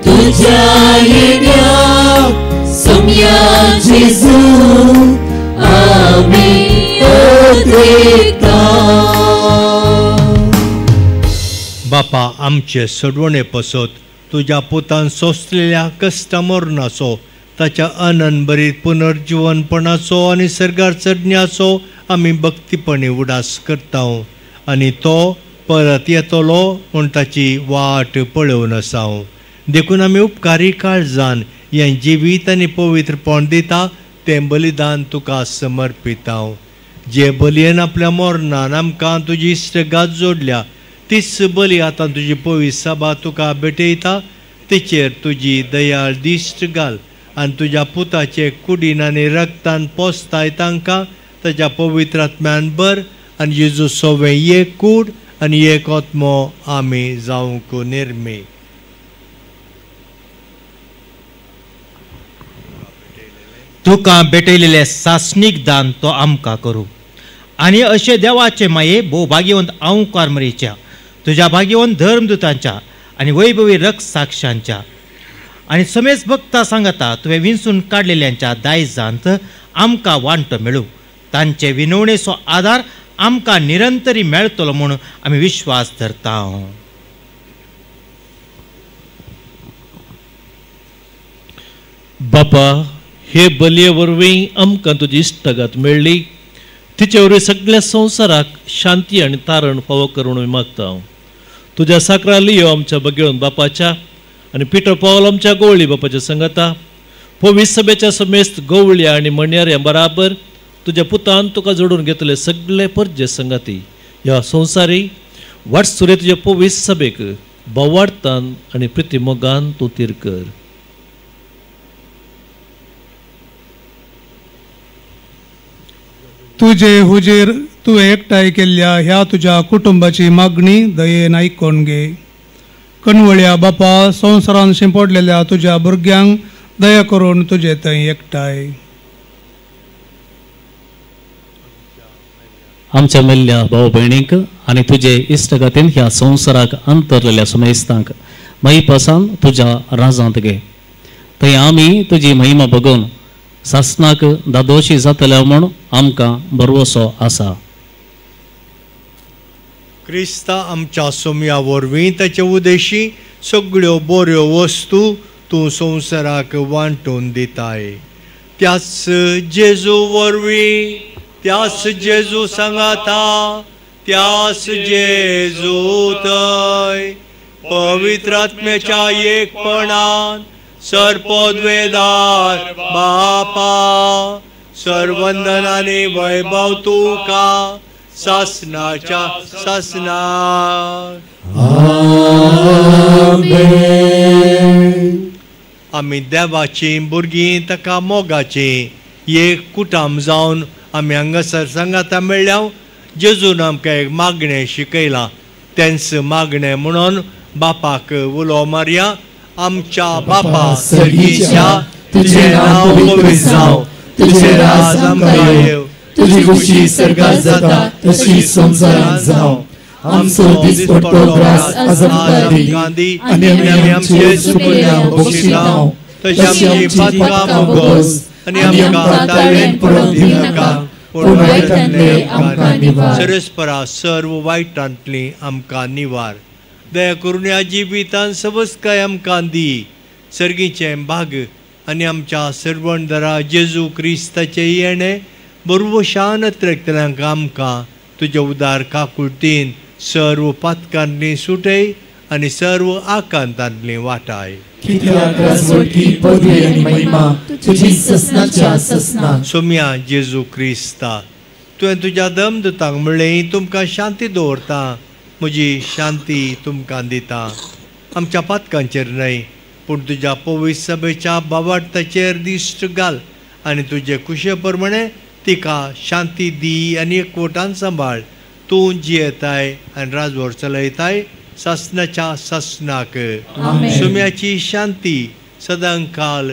तुझ्या येण्या सोम्या जेजू आम्ही उद्रेकता. बापा, आमचे सोडवणे पसत तुज्या पुतान सोंसलेल्या कश्टा मरणाचो, ताच्या अनंतभरीत पुनर्जीवनपणाचो आनी सर्गार चडण्याचो आमी भक्तीपणी उडास करता आनी तो परत येतलो म्हूण ताची वाट पळोवन आसा. देखून आमी उपकारी काळजान हें जिवीत आनी पवित्रपण दिता तें बलिदान तुका समर्पिता. जे बलयेन आपल्या मरणान आमकां तुजी इश्टगात जोडल्या तीच बली आतां तुजी पवित्र सभा तुका भेटयता, तिचेर तुजी दयाळ दिश्ट घाल आनी तुज्या पुताचे कुडीन आनी रक्तान पोसताय तांकां ताच्या पवित्र आत्म्यान भर आनी जेजू सोवें एक कूड आनी एक आत्मो आमी जावंक निर्मी. तुका भेटयलेलें सासणीक दान तो आमकां करूं आनी अशें देवाचे माये भोव भाग्यवंत अंवकार मरेच्या तुज्या भाग्यवंत धर्मदूतांच्या आनी वैभवी रक्त साक्षांच्या आनी समेज भक्ता सांगता तुवें विंचून काडलेल्यांच्या दायजांत आमकां वांटो मेळूं, तांचे विनवणेचो आदार आमकां निरंतरी मेळटलो म्हूण आमी विश्वास धरता. बापा, हे बलये वरवीं आमकां तुजी इश्टागत मेळ्ळी, तिचे वरवीं सगळ्या संवसाराक शांती आनी तारण फावो करून मागता. तुज्या साकरा लियो आमच्या बगेवन बापाच्या आनी पिटर पावल आमच्या गोवळी बापाच्या संगता पवित्र सभेच्या समेस्त गोवळ्या आनी मणयाऱ्यां बराबर तुज्या पुतान तुका जोडून घेतले सगळे परजे संगाती ह्या संवसारी वाटसुरे तुज्या पवित्र सभेक भावार्थान आनी प्रितीमोगान तूं तीर कर. तुजे हुजीर तुवें एकठांय केल्ल्या ह्या तुज्या कुटुंबाची मागणी दयेन आयकून घे. कणवळ्या बापा, संवसारान शिंपडलेल्या तुज्या भुरग्यांक दया करून तुजे थंय एकठांय. आमच्या मेल्ल्या भाव भयणींक आनी तुजे इश्टगतीन ह्या संवसाराक अंतरलेल्या समेस्तांक महिपासान तुज्या राजांत घे, थंय आमी तुजी महिमा बघून सासणाक दादोशी जातल्या म्हूण आमकां भरवसो आसा. क्रिस्ता आमच्या सोम्या वरवीं ताचे उदेशी सगळ्यो बऱ्यो वस्तू तूं संवसाराक वांटून दिताय. त्याच जेजू वरवीं, त्याच जेजू सांगाता, त्याच जेजू थंय पवित्र आत्म्याच्या एकपणान सर्पोद्वेदार बापा सर्वंदनाने वैभव तुका सासनाच्या सासनाक. आमेन. आमी देवाची भुरगीं ताका मोगाची एक कुटाम जावन आमी हांगासर सांगाता मेळ्ळ्या. जेजून आमकां एक मागणें शिकयलां, तेंच मागणें म्हणून बापाक उलो मारया. आमच्या बापा सर्गीच्या, तुजें नांव पवित्र जावं, तुजें राज आमकां येवं, तुजी खुशी सर्गात जाता तशी संवसारांत जावं. आमचो दिसपट्टो ग्रास आज आमकां दी आनी आमी आमचे चुकल्या बक्षितांव तशी आमची पातकां भोगोस आनी आमकां ताळेन पडोवंक दिनाका पूण वायटांतले आमकां निवार. सरस्परा सर्व वायटांतली आमकां निवार. दया करून ह्या जिवितान सवस्काय आमकां दी. सर्गीचें भाग आनी आमच्या सर्वणदरा जेजू क्रिस्ताचें येणें बरोबर शान त्रेकतल्यांक आमकां तुज्या उदार काकुळतीन सर्व पातकांतली सुटय आनी सर्व आकांतांतली वाटाय. कित्याक राजवटी पदवी आनी महिमा तुजी ससनाच्या ससना. सोम्या जेजू क्रिस्ता, तुवें तुज्या दमदूतांक म्हणलें तुमकां शांती दवरता, म्हजी शांती तुमकां दिता. आमच्या पातकांचेर न्हय पूण तुज्या पवित्र सभेच्या बावार्थाचेर दिश्ट घाल आनी तुजे कुशे प्रमाणे तिका शांती दी आनी एकवटान सांबाळ. तूं जियेताय आनी राजवट चलयताय सासनाच्या सासनाक. सुम्याची शांती सदांकाल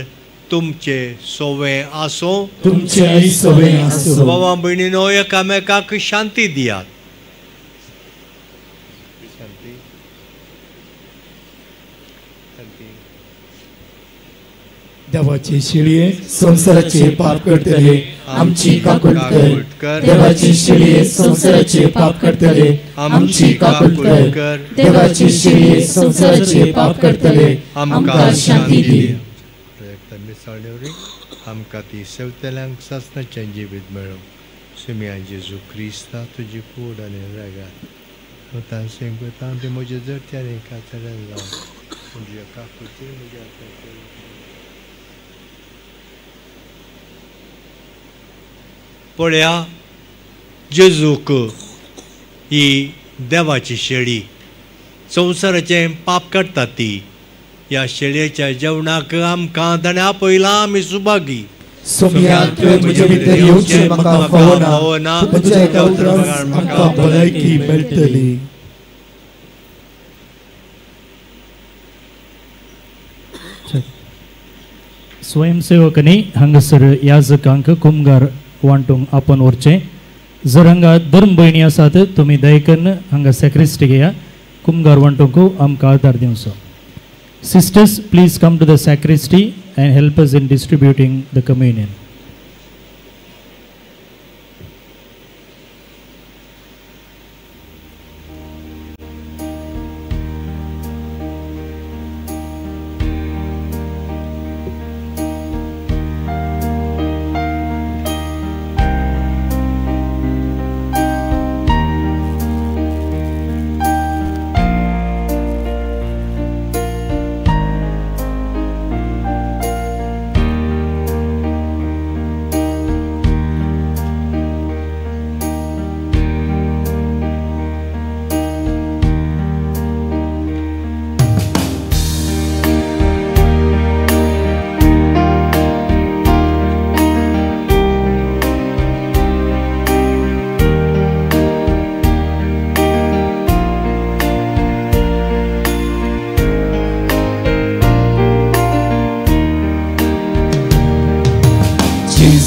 तुमचे सोवे आसो. तुमचे सोवे आसो. बाबा भयणीनो एकामेकाक शांती दियात. देवाचे शिळये संवसाराचे पाप करतले आमची काकूट कर. देवाचे शिळये संवसाराचे पाप करतले आमची काकूट कर. देवाचे शिळये संवसाराचे पाप करतले आमकां शांती दी. आमकां ती सेवतल्यांक सासनाचें जिवीत मेळूं. सुम्या जेजू क्रिस्ता तुजी कूड आनी रागात तांचे ते म्हजे जरत्या आनी कातऱ्यान जावं म्हज्या काकुळती म्हज्या पळया जेजूक ही देवाची शेळी संवसाराचें पाप काडटा ती. ह्या शेळयेच्या जेवणाक आमकां ताणें आपयलां, आमी सुभागी. सोम्या तुवें म्हजे भितर येवचें म्हाका फावना, तुज्या एका उतरान म्हाका भलायकी मेळटली. स्वयंसेवकांनी हांगासर याजकांक कुमगार वांटूंक आपण व्हरचें. जर हांगा धर्म भयणी आसात तुमी दयकन हांगा सॅक्रिस्टी घेया, कुमगार वांटूंक आमकां आदार दिवचो. Sisters, please come to the sacristy and help us in distributing the communion.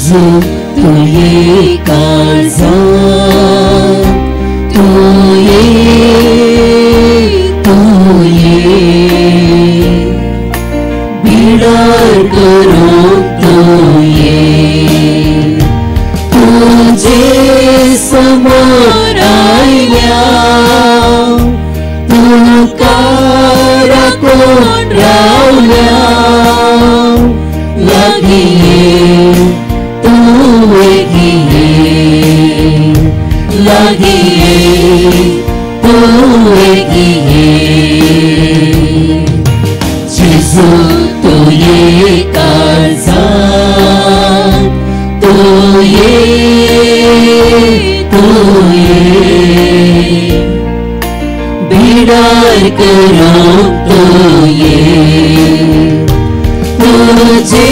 Tuem काळजांत तुये तुये बिडार करूं तुये तुझे समोर आयल्या तुका राखून रावल्या लागीं लागिये तूं गिये जेजू तुये काळजांत तुये तुये बिडार करूं तुये तुझे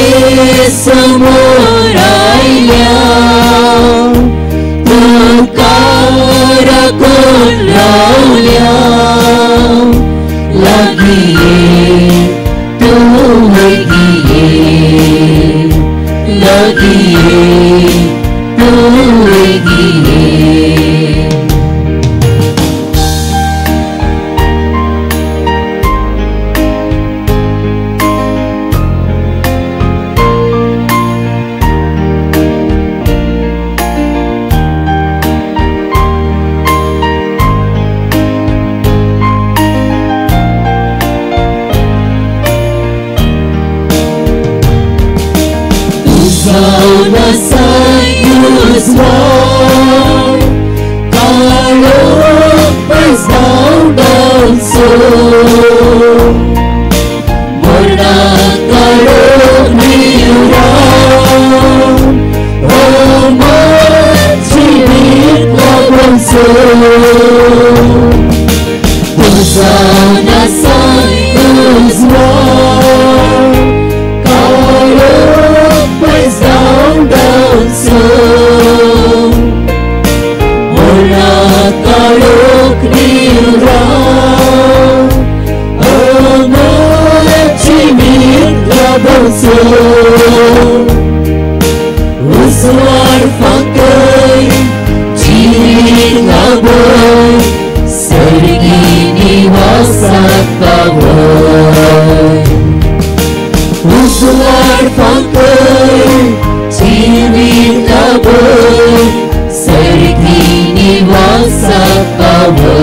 समोर आयल्या तुका राखून रावल्या लागिये तूं गिये लागिये तूं गिये. तुझा नासाय उजवाड काळोख पयस धांवडावचो मरणा काळोख निवराव अमर जिवीत लाभोवचो उजवाड फांकय जिवीत लाभय सर्गी निवासाक पावय उजवाड फांकय जिवीत लाभय सर्गी निवासाक पावय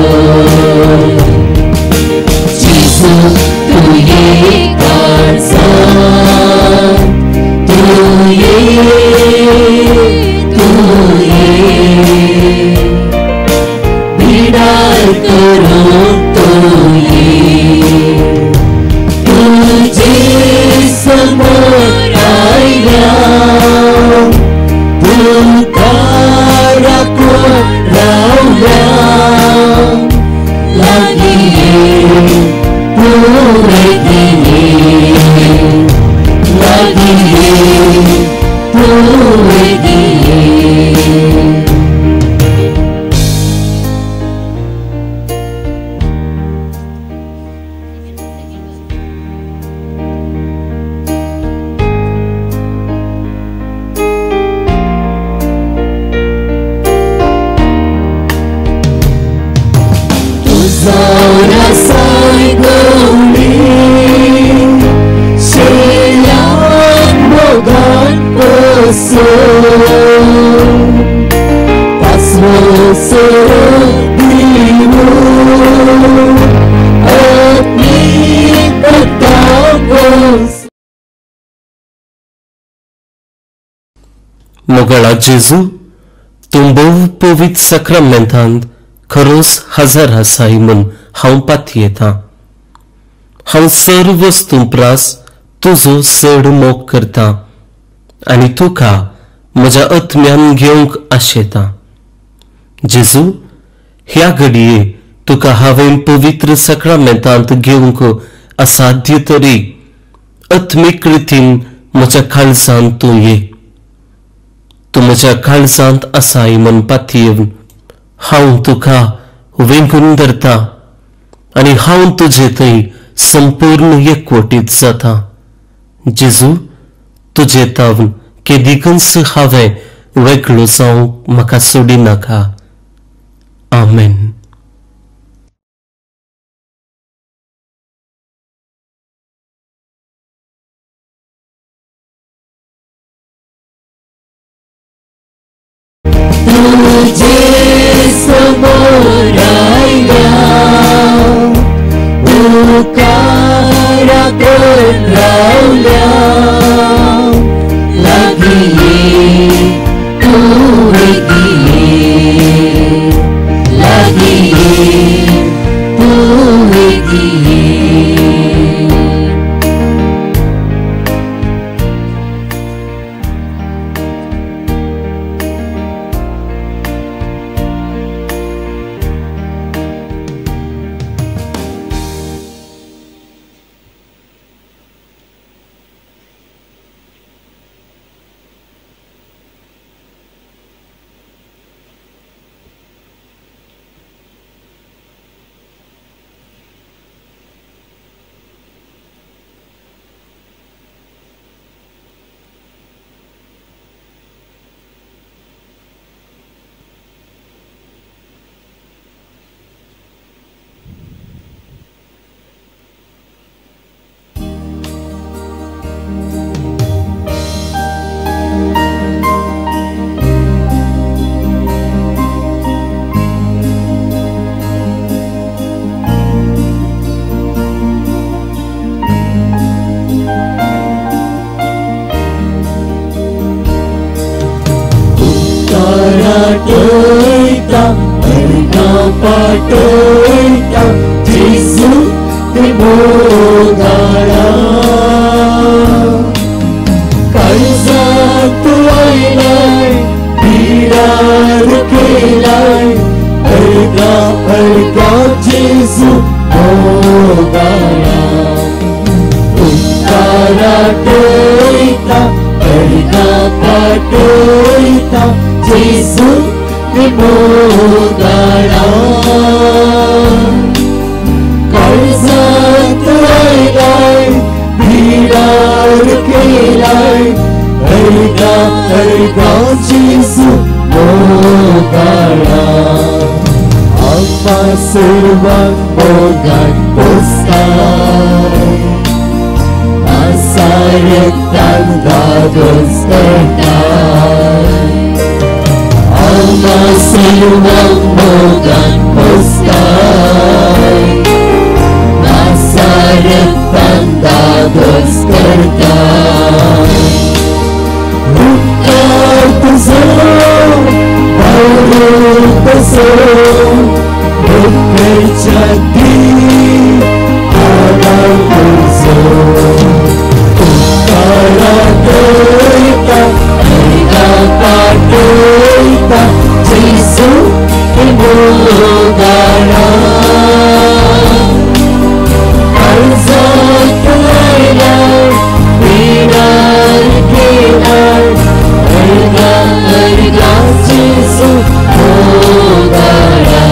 जेजू तुये काळजांत तुये तुये बिडार करूंक तुये तुजे समोर आयल्या तुका राखून रावल्या लागीं ये तूं वेगीं ये लागीं ये तूं वेगीं ये. तुझा रसाय गवळी शेल्यान मोगान पोसो पासवो सोरो दिवूं आत्मीक पत्तावोस. मोगाळा जेजू, तूं भोव पवित्र साक्रामेंतांत खरोच हजर आसाय म्हूण हांव पातयेतां. हांव सर्व वस्तूं प्रास तुजो चड मोग करतां आनी तुका म्हज्या आत्म्यान घेवंक आशेतां. जेजू, ह्या घडये तुका हांवें पवित्र साक्रामेंतांत घेवंक असाध्य तरी आत्मीक रितीन म्हज्या काळजांत तूं ये. तूं म्हज्या काळजांत आसाय म्हूण पातयेवन हांव तुका वेंगून धरता आनी हांव तुजे थंय संपूर्ण एकवटीत जाता. जेजू, तुजे तावन केदिकूच हांवें वेगळो जावंक म्हाका सोडिनाका. आमेन. तुझे समोर आयल्या तुका राखून रावल्या लागीं ये तूं वेगीं ये लागीं ये तूं वेगीं ये. पाटयता अर्गां पाटयता जेजू ते मोगाळा काळजांत आयलाय बिरार केलाय अर्गा जेजू मोगाळा उपकारा टोयता अर्गा पाटोयता जेजू मोगाळा कर्जात आयलाय भिडार केलाय अर्गा अर्गा जेजू मोगाळा आम्हा सर्वांक मोगान पोसताय आसारतान धादोस करताय आम्हा सर्वांक मोगान पोसताय आसारतान धादोस करताय उपकार तुजो बावरो तसो मुखरच्या दी आदार तुजो उपकारा टोयता अर्गा पाटोयता जेजू मोगाळा कर्जात आयलाय पिडार केलाय अर्गा अर्गा जेजू मोगाळा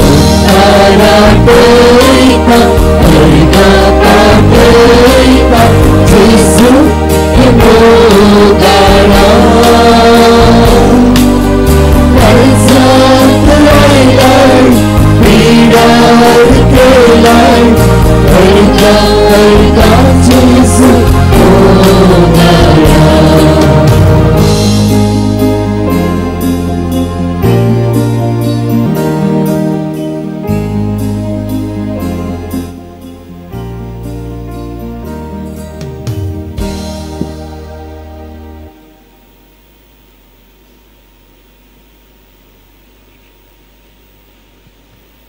उपकारा टोयता अर्गा पाटोयता जेजू मोगाळा कर्जात आयलाय पिडार केलाय अर्गा अर्गा जेजू मोगाळा.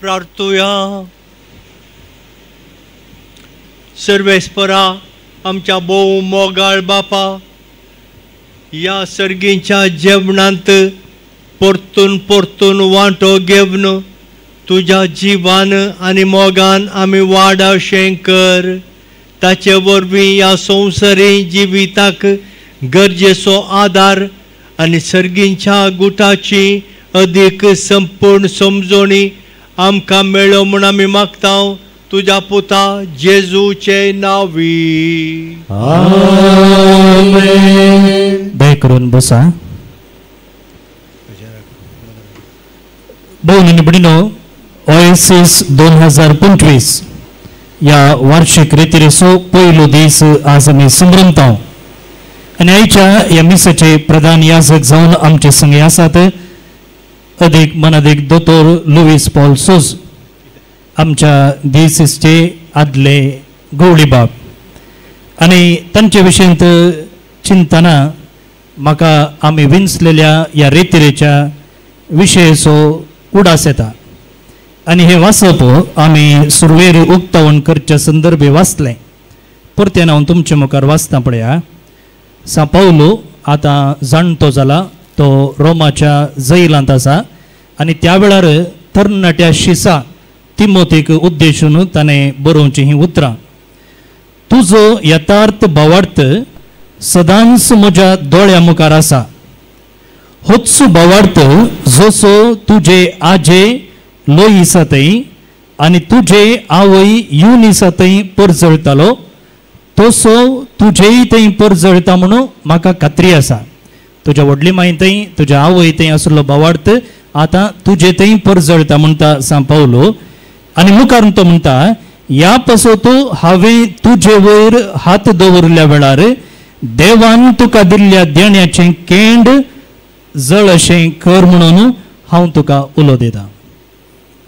प्रार्थुया. सर्वेस्परा आमच्या भोव मोगाळ बापा, ह्या सर्गींच्या जेवणांत परतून परतून वांटो घेवन तुज्या जिवान आनी मोगान आमी वाड अशें कर. ताचे वरवीं ह्या संवसारी जिविताक गरजेचो आदार आनी सर्गींच्या गुटाची अदीक संपूर्ण समजोणी आमकां मेळ्ळो म्हूण आमी मागता तुज्या पुता जेजूचे नांवी. आमेन. दया करून बसा. भोव भयणीनो, ओएसीस 2025 ह्या वार्षिक रितीरेचो पयलो दीस आज आमी संभ्रमता आनी आयच्या ह्या मिसाचे प्रधान याजक जावन आमचे संगे आसात अदीक मनादीक दोतोर लुईस पॉल सोज, आमच्या दिसेसचे आदले गवळीबाब. आनी तांचे विशयंत चिंतना म्हाका आमी विंचलेल्या ह्या रेतिरेच्या विशयेचो उडास येता आनी हें वाचप आमी सुरवेर उक्तावण करच्या संदर्भे वाचलें. परतें हांव तुमचे मुखार वाचता पळया. सां पावलो आतां जाणटो जाला, तो रोमाच्या जैलांत आसा आनी त्या वेळार तरणाट्या शिसा तिमोतीक उद्देशून ताणें बरोवचीं हीं उतरां. तुजो यथार्थ भावार्थ सदांच म्हज्या दोळ्या मुखार आसा. होच भावार्थ जसो तुजे आजे लोईसा थंय आनी तुजे आवय युनिसा थंय परजळटालो तसो तुजेय थंय परजळटा म्हणून म्हाका खात्री आसा. तुज्या व्हडली माय थंय तुज्या आवय थंय आसलो भावार्थ आतां तुजे थंय परजळटा म्हणटा सां पावलो. आनी मुखार तो म्हणटा, ह्या पासत हांवें तुजे वयर हात दवरल्या वेळार देवान तुका दिल्ल्या देण्याचें केंड जळ अशें कर म्हणून हांव तुका उलो दिता.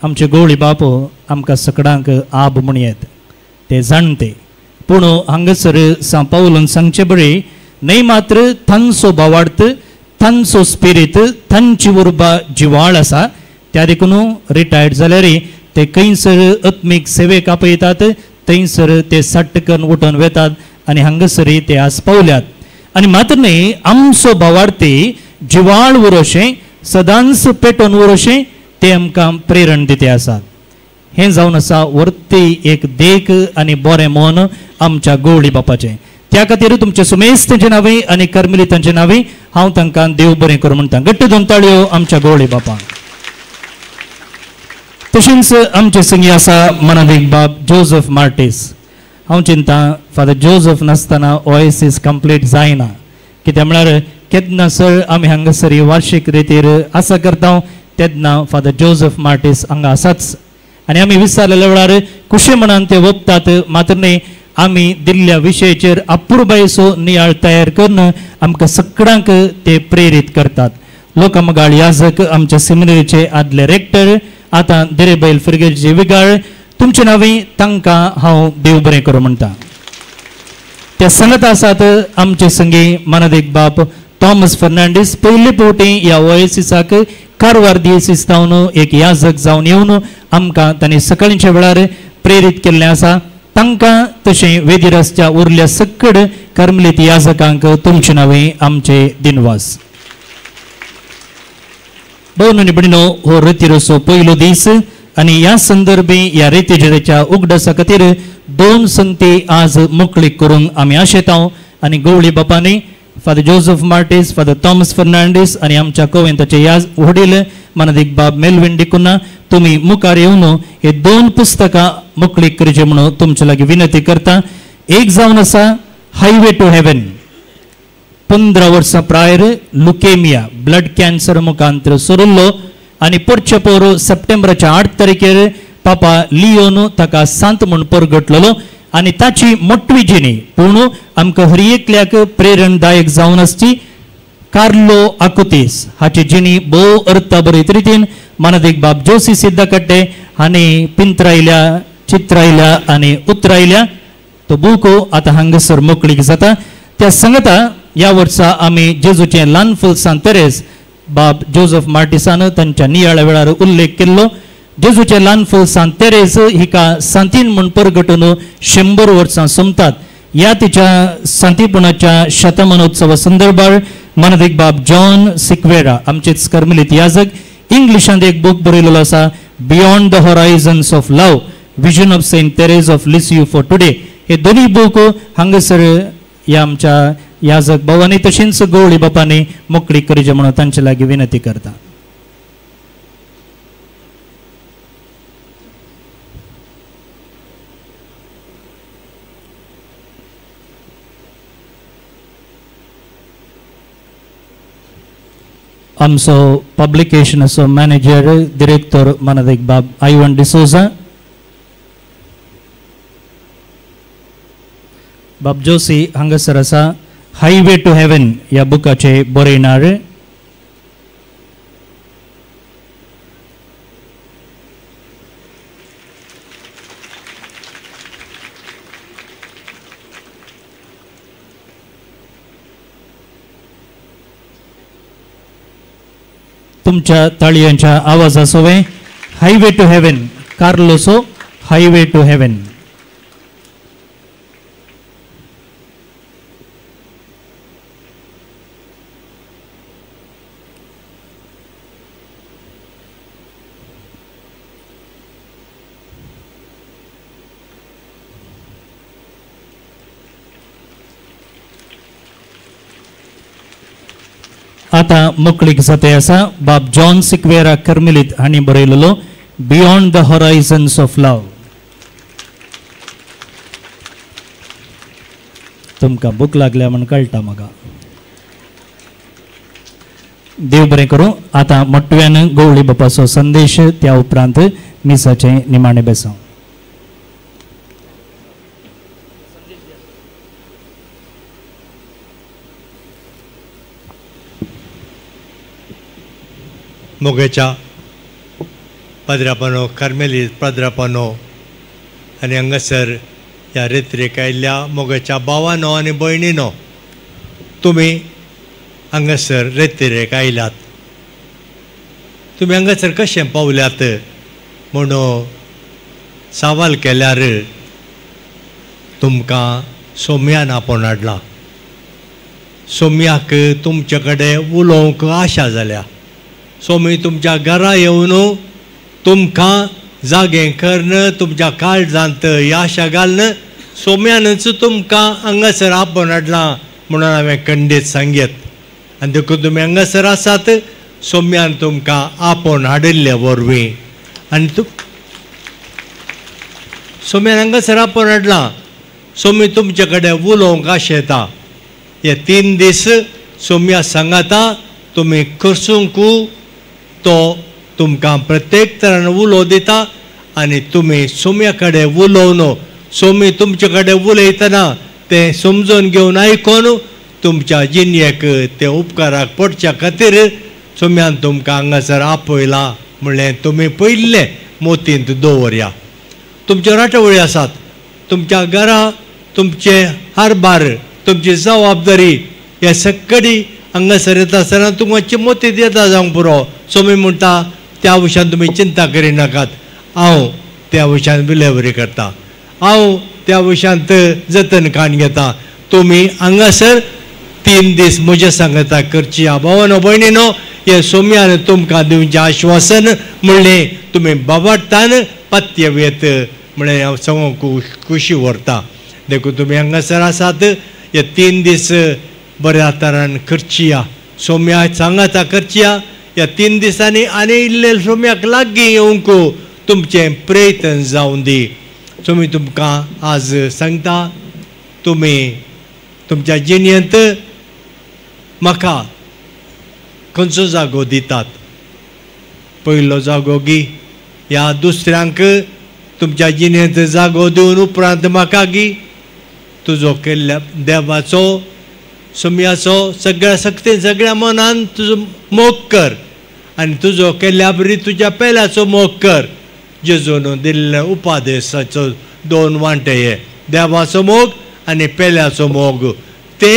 आमचे गवळी बाप आमकां सकडांक आब म्हण येत ते जाणते, पूण हांगासर सां पावलून सांगचे बरें न्हय मात्र तांचो भावार्थ तांचो स्पिरीत तांची उर्बा जिवाळ आसा. त्या देखून रिटायर्ड जाल्यार ते खंयसर आत्मीक सेवेक आपयतात थंयसर ते सट्ट करून उठून वेतात आनी हांगासर ते आज पावल्यात. आनी मात्र न्हय आमचो भावार्थी जिवाळ उरोशें सदांच पेटोवन उरोशें ते आमकां प्रेरण दिते आसात. हें जावन आसा वर्ती एक देख आनी बरें मन आमच्या गवळी बापाचें. त्या खातीर तुमचे सुमेस तांचे नांवे आनी कर्मली तांचे नांवे हांव तांकां देव बरें करूं म्हणटा. घट्ट दोन ताळयो आमच्या गवळी बापाक. तशेंच आमचे संगी आसा मनादीक बाब जोजफ मार्टीस. हांव चिंता फादर जोजफ नासतना ओएसीस कंप्लीट जायना, कित्याक म्हळ्यार केन्ना सर आमी हांगासर ही वार्षीक रितीर आसा करता तेन्ना फादर जोजफ मार्टीस हांगा आसाच आनी आमी विचारलेल्या वेळार खुशी मनान ते वपतात. मात्र न्ही आमी दिल्ल्या विशयाचेर अपुरबायेचो नियाळ तयार करून आमकां सगळ्यांक ते प्रेरीत करतात. लोकमगाळ याजक आमच्या सेमिनरीचे आदले रेक्टर आतां दिरेबैल फिरगेचे विगाळ तुमचे नांवे तांकां हांव देव बरें करूं म्हणटा. त्या सांगत आसात आमचे संगी मनादीक बाप थॉमस फर्नांडीस पयले फावटी ह्या ओएसीसाक कारवार दियेसीस जावन एक याजक जावन येवन आमकां तांणी सकाळच्या वेळार प्रेरीत केल्लें आसा. तांकां तशें वेदिरासच्या उरल्या सकड कर्मलीत याजकांक तुमचे नांवे आमचे दिनवास. भोवन आनी भयणीनो, हो रेतिरोचो पयलो दीस आनी ह्या संदर्भी ह्या रेतीजेच्या उगडासा खातीर दोन संगती आज मोकळीक करूंक आमी आशेता आनी गवळी बापांनी father Joseph Martis, father Thomas Fernandes आनी आमच्या कोवेंताचे याज वडील मनादीक बाब मेलविन डिकुन्हा तुमी मुखार येवन हे दोन पुस्तकां मोकळीक करचे म्हणून तुमचे लागीं विनंती करता. एक जावन आसा हायवे टू हेवन, 15 वर्सां प्रायर लुकेमिया ब्लड कॅन्सर मुखांतर सोरिल्लो आनी पोरचे पोर सप्टेंबराच्या 8 तारखेर पापा लियोन ताका सांत म्हूण परगटलेलो आनी ताची मोटवी जिणी पूण आमकां हर एकल्याक प्रेरणदायक जावन आसची कार्लो आकुतीस हाची जिणी भोव अर्थाभरीत रितीन मानादीक बाब जोसी सिद्धकट्टे हांणी पिंत्रायल्या, चित्रायल्या आनी उतरायल्या. तो बूक आतां हांगासर मोकळीक जाता. त्या सांगता ह्या वर्सा आमी जेजूचें ल्हान फूल सांत तेरेज बाब जोजफ मार्टिसान तांच्या नियाळा वेळार उल्लेख केल्लो. जेजूचें ल्हान फूल सांत तेरेज हिका सांतीन म्हूण परगटून 100 वर्सां सोंपतात. ह्या तिच्या सांतीपणाच्या शतमानोत्सवा संदर्भार मानादीक बाब जॉन सिक्वेरा आमचेच कर्मलीत याजक इंग्लिशांत एक बूक बरयलेलो आसा beyond the horizons of love vision of Saint Therese of Lisieux for today. हे दोनूय बूक हांगासर ह्या आमच्या याजक भावांनी तशेंच गवळी बापांनी मोकळीक करची म्हणून तांचे लागीं विनंती करता. आमचो पब्लिकेशनाचो मॅनेजर डिरेक्टर मानादीक बाब आयवन डिसोजा, बाब जोसी हांगासर आसा हायवे टू हेवन ह्या बुकाचे बरयणार. तुमच्या ताळयांच्या आवाजासोवे हायवे टू हेवन कार्लोसो हायवे टू हेवन. आतां मोकळीक जाते आसा बाब जॉन सिक्वेरा कर्मेलीत हांणी बरयलेलो beyond the horizons of love. तुमकां भूक लागल्या म्हण कळटा म्हाका. देव बरें करूं. आतां मोटव्यान गवळी बापाचो संदेश, त्या उपरांत मिसाचें निमाणें बेसांव. मोगेच्या पाद्रापानो, कार्मेलीत पाद्रापानो आनी हांगासर ह्या रेत्रेक आयिल्ल्या मोगेच्या भावानो आनी भयणीनो, तुमी हांगासर रेत्रेक आयल्यात. तुमी हांगासर कशें पावल्यात म्हणून सवाल केल्यार तुमकां सोम्यान आपोवन हाडला. सोम्याक तुमचे कडेन उलोवंक आशा जाल्या. सोमी तुमच्या घरा येवन तुमकां जागें करून तुमच्या काळजांत याशा घालून सोम्यानूच तुमकां हांगासर आपोवन हाडलां म्हणून हांवें खंडीत सांगयत. आनी देखून तुमी हांगासर आसात सोम्यान तुमकां आपोवन हाडिल्ले वरवीं. आनी सोम्यान हांगासर आपोवन हाडलां. सोमी तुमचे कडेन उलोवंक आशेता. हे 3 दीस सोम्या सांगाता तुमी करसूंक तो तुमकां प्रत्येक तरान उलो दिता आनी तुमी सोम्या कडेन उलोवन सोमी तुमचे कडेन उलयतना तें समजून घेवन आयकून तुमच्या जिणेक ते उपकाराक पडच्या खातीर सोम्यान तुमकां हांगासर आपयलां म्हणलें तुमी पयिल्लें मोतींत दवरया. तुमच्यो राटावळी आसात, तुमच्या घरा तुमचे हारबार, तुमची जबाबदारी हे सगळी हांगासर येता आसतना तुमची मोतींत येता जावंक पुरो. सोमी म्हणटा त्या विशयान तुमी चिंता करिनाकात, हांव त्या विशयान डिलेवरी करता, हांव त्या विशयांत जतन काण घेता. तुमी हांगासर 3 दीस म्हज्या सांगता करची. भावानो भयणीनो, हे सोम्यान तुमकां दिवचें आश्वासन म्हणलें तुमी बाबाटान पत्य म्हणलें हांव सगळ्यांक खुशी व्हरता. देखून तुमी हांगासर आसात हे 3 दीस बऱ्या तरान करचिया, सोम्या सांगाता करचिया. ह्या 3 दिसांनी आनी इल्ले सोम्याक लागीं येवंक तुमचें प्रयत्न जावं दी. सोमी तुमकां आज सांगता तुमी तुमच्या जिणेंत म्हाका खंयचो जागो दितात, पयलो जागो गी ह्या दुसऱ्यांक तुमच्या जिणेंत जागो दिवन उपरांत म्हाका गी तुजो केल्ल्या देवाचो सोम्याचो सगळ्या शक्तीन सगळ्या मनान तुजो मोग कर आनी तुजो केल्ल्या बरी तुज्या पेल्याचो मोग कर. जेजून दिल्ल्या उपादेशाचो 2 वांटे हे, देवाचो मोग आनी पेल्याचो मोग. ते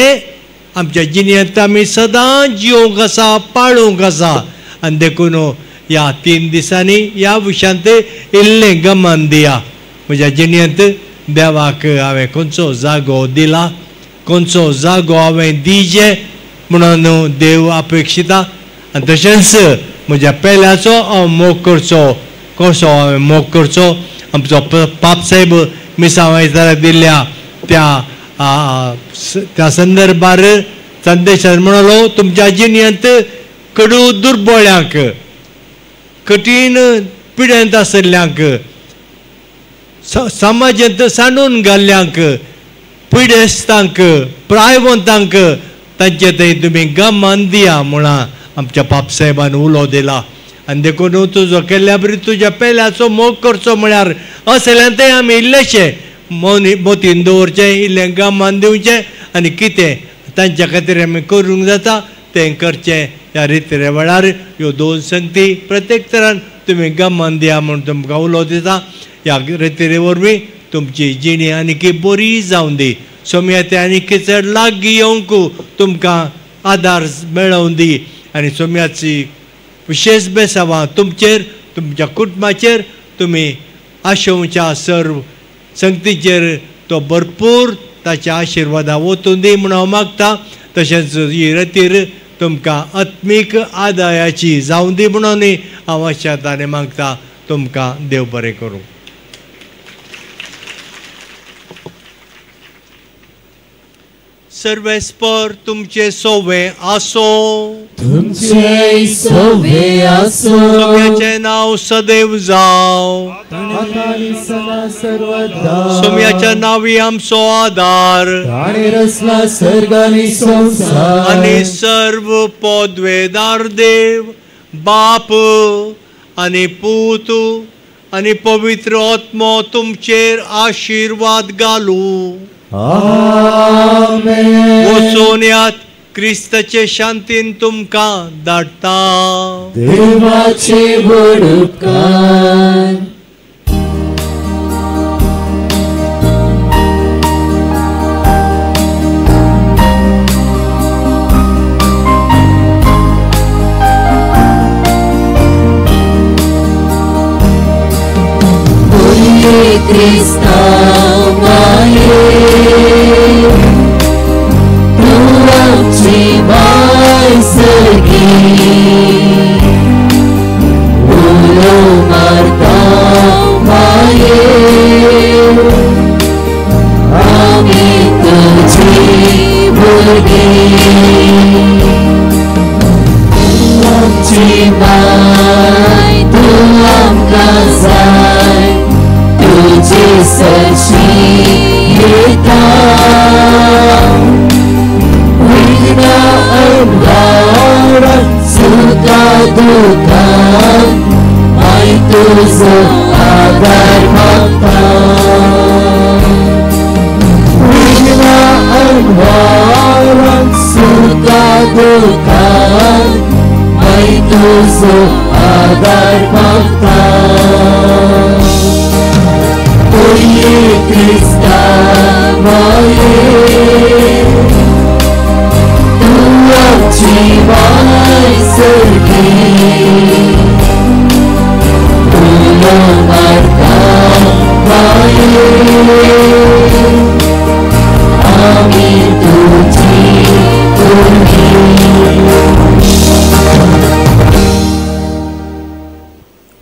आमच्या जिणेंत आमी सदां जिवंक आसा, पाळूंक आसा. आनी देखून ह्या 3 दिसांनी ह्या विशयांत इल्लें गमन दिया. म्हज्या जिणेंत देवाक हांवें खंयचो जागो दिला, खंयचो जागो हांवें दिजे म्हणून देव अपेक्षिता. आनी तशेंच म्हज्या पेल्याचो हांव मोग करचो, कसो हांवें मोग करचो. आमचो पाप साहेब मिसांव आयतारा दिल्ल्या त्या त्या संदर्भार संदेशान म्हणलो तुमच्या जिणेंत कडू दुर्बळ्यांक, कठीण पिडेंत आशिल्ल्यांक, समाजांत सांडून घाल्ल्यांक, पिडेस्तांक, प्रायवंतांक तांचे थंय तुमी गमन दिया म्हणा आमच्या पापसाहेबान उलो दिला. आनी देखून तुजो केल्ल्या बरी तुज्या पेल्याचो मोग करचो म्हळ्यार असल्यान तें आमी इल्लेशें मोतीन दवरचें, इल्लें गमन दिवचें आनी कितें तांच्या खातीर आमी करूंक जाता तें करचें. ह्या रिती वेळार ह्यो 2 संगती प्रत्येक तरान तुमी गमन दिया म्हूण तुमकां उलो दिता. ह्या रिती वरवीं तुमची जिणी आनीक बरी जावं दी, सोम्या ते आनीक चड लागीं येवंक तुमकां आदार मेळोवन दी आनी सोम्याची विशेश बेसांवां तुमचेर, तुमच्या कुटुंबाचेर, तुमी आशोवच्या सर्व संगतीचेर तो भरपूर ताच्या आशिर्वादा वतून दी म्हूण हांव मागता. तशेंच ही रतीर तुमकां आत्मीक आदायाची जावं दी म्हणून हांव आशेताने मागता. तुमकां देव बरें करूं. सर्वेस्पर तुमचे सोवे आसो, तुमचे सोवे आसो, सोम्याचें नांव सदैव जावं, सोम्याच्या नांवी आमचो आदार, रचला सर्ग आनी संवसार, आनी सर्व पदवेदार देव बाप आनी पूत आनी पवित्र आत्मो तुमचेर आशिर्वाद घालूं. आमेन. वचून यात क्रिस्ताचे शांतीन तुमकां धाडटा. देवाचे व्हड उपकार. क्रिस्ता माये तूं आमची बाय सर्गी उलो मारता माये आमी तुजी भुरगीं आमची माय तूं आमकां जाय तुजे सरशी येता विघ्न अंधारात सुखा दुखात माय तुजो आदार मागता विघ्न अंधारात सुखा दुखात माय तुजो आदार मागता ओये क्रिस्ता माये तूं आमची माय सर्गी उलो मारता माये आमी तुजी भुरगीं.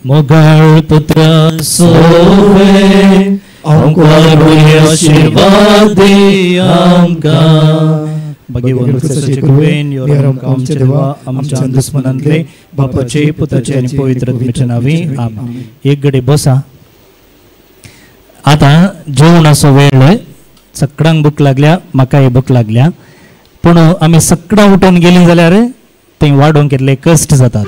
मोगाळ पुत्रा सोवे आमकां आशीर्वाद दी आमकां. भगवंताचे कृपेन आमच्या देवा आमच्या दुस्मनांतले बापाचे पुताचे आनी पवित्र आत्म्याच्या नांवी आमेन. एक गडे बसा. आतां जेवणाचो वेळ, सगळ्यांक भूक लागल्या, म्हाकाय भूक लागल्या, पूण आमी सगळां उठून गेलीं जाल्यार थंय वाडोवंक कितले कश्ट जातात.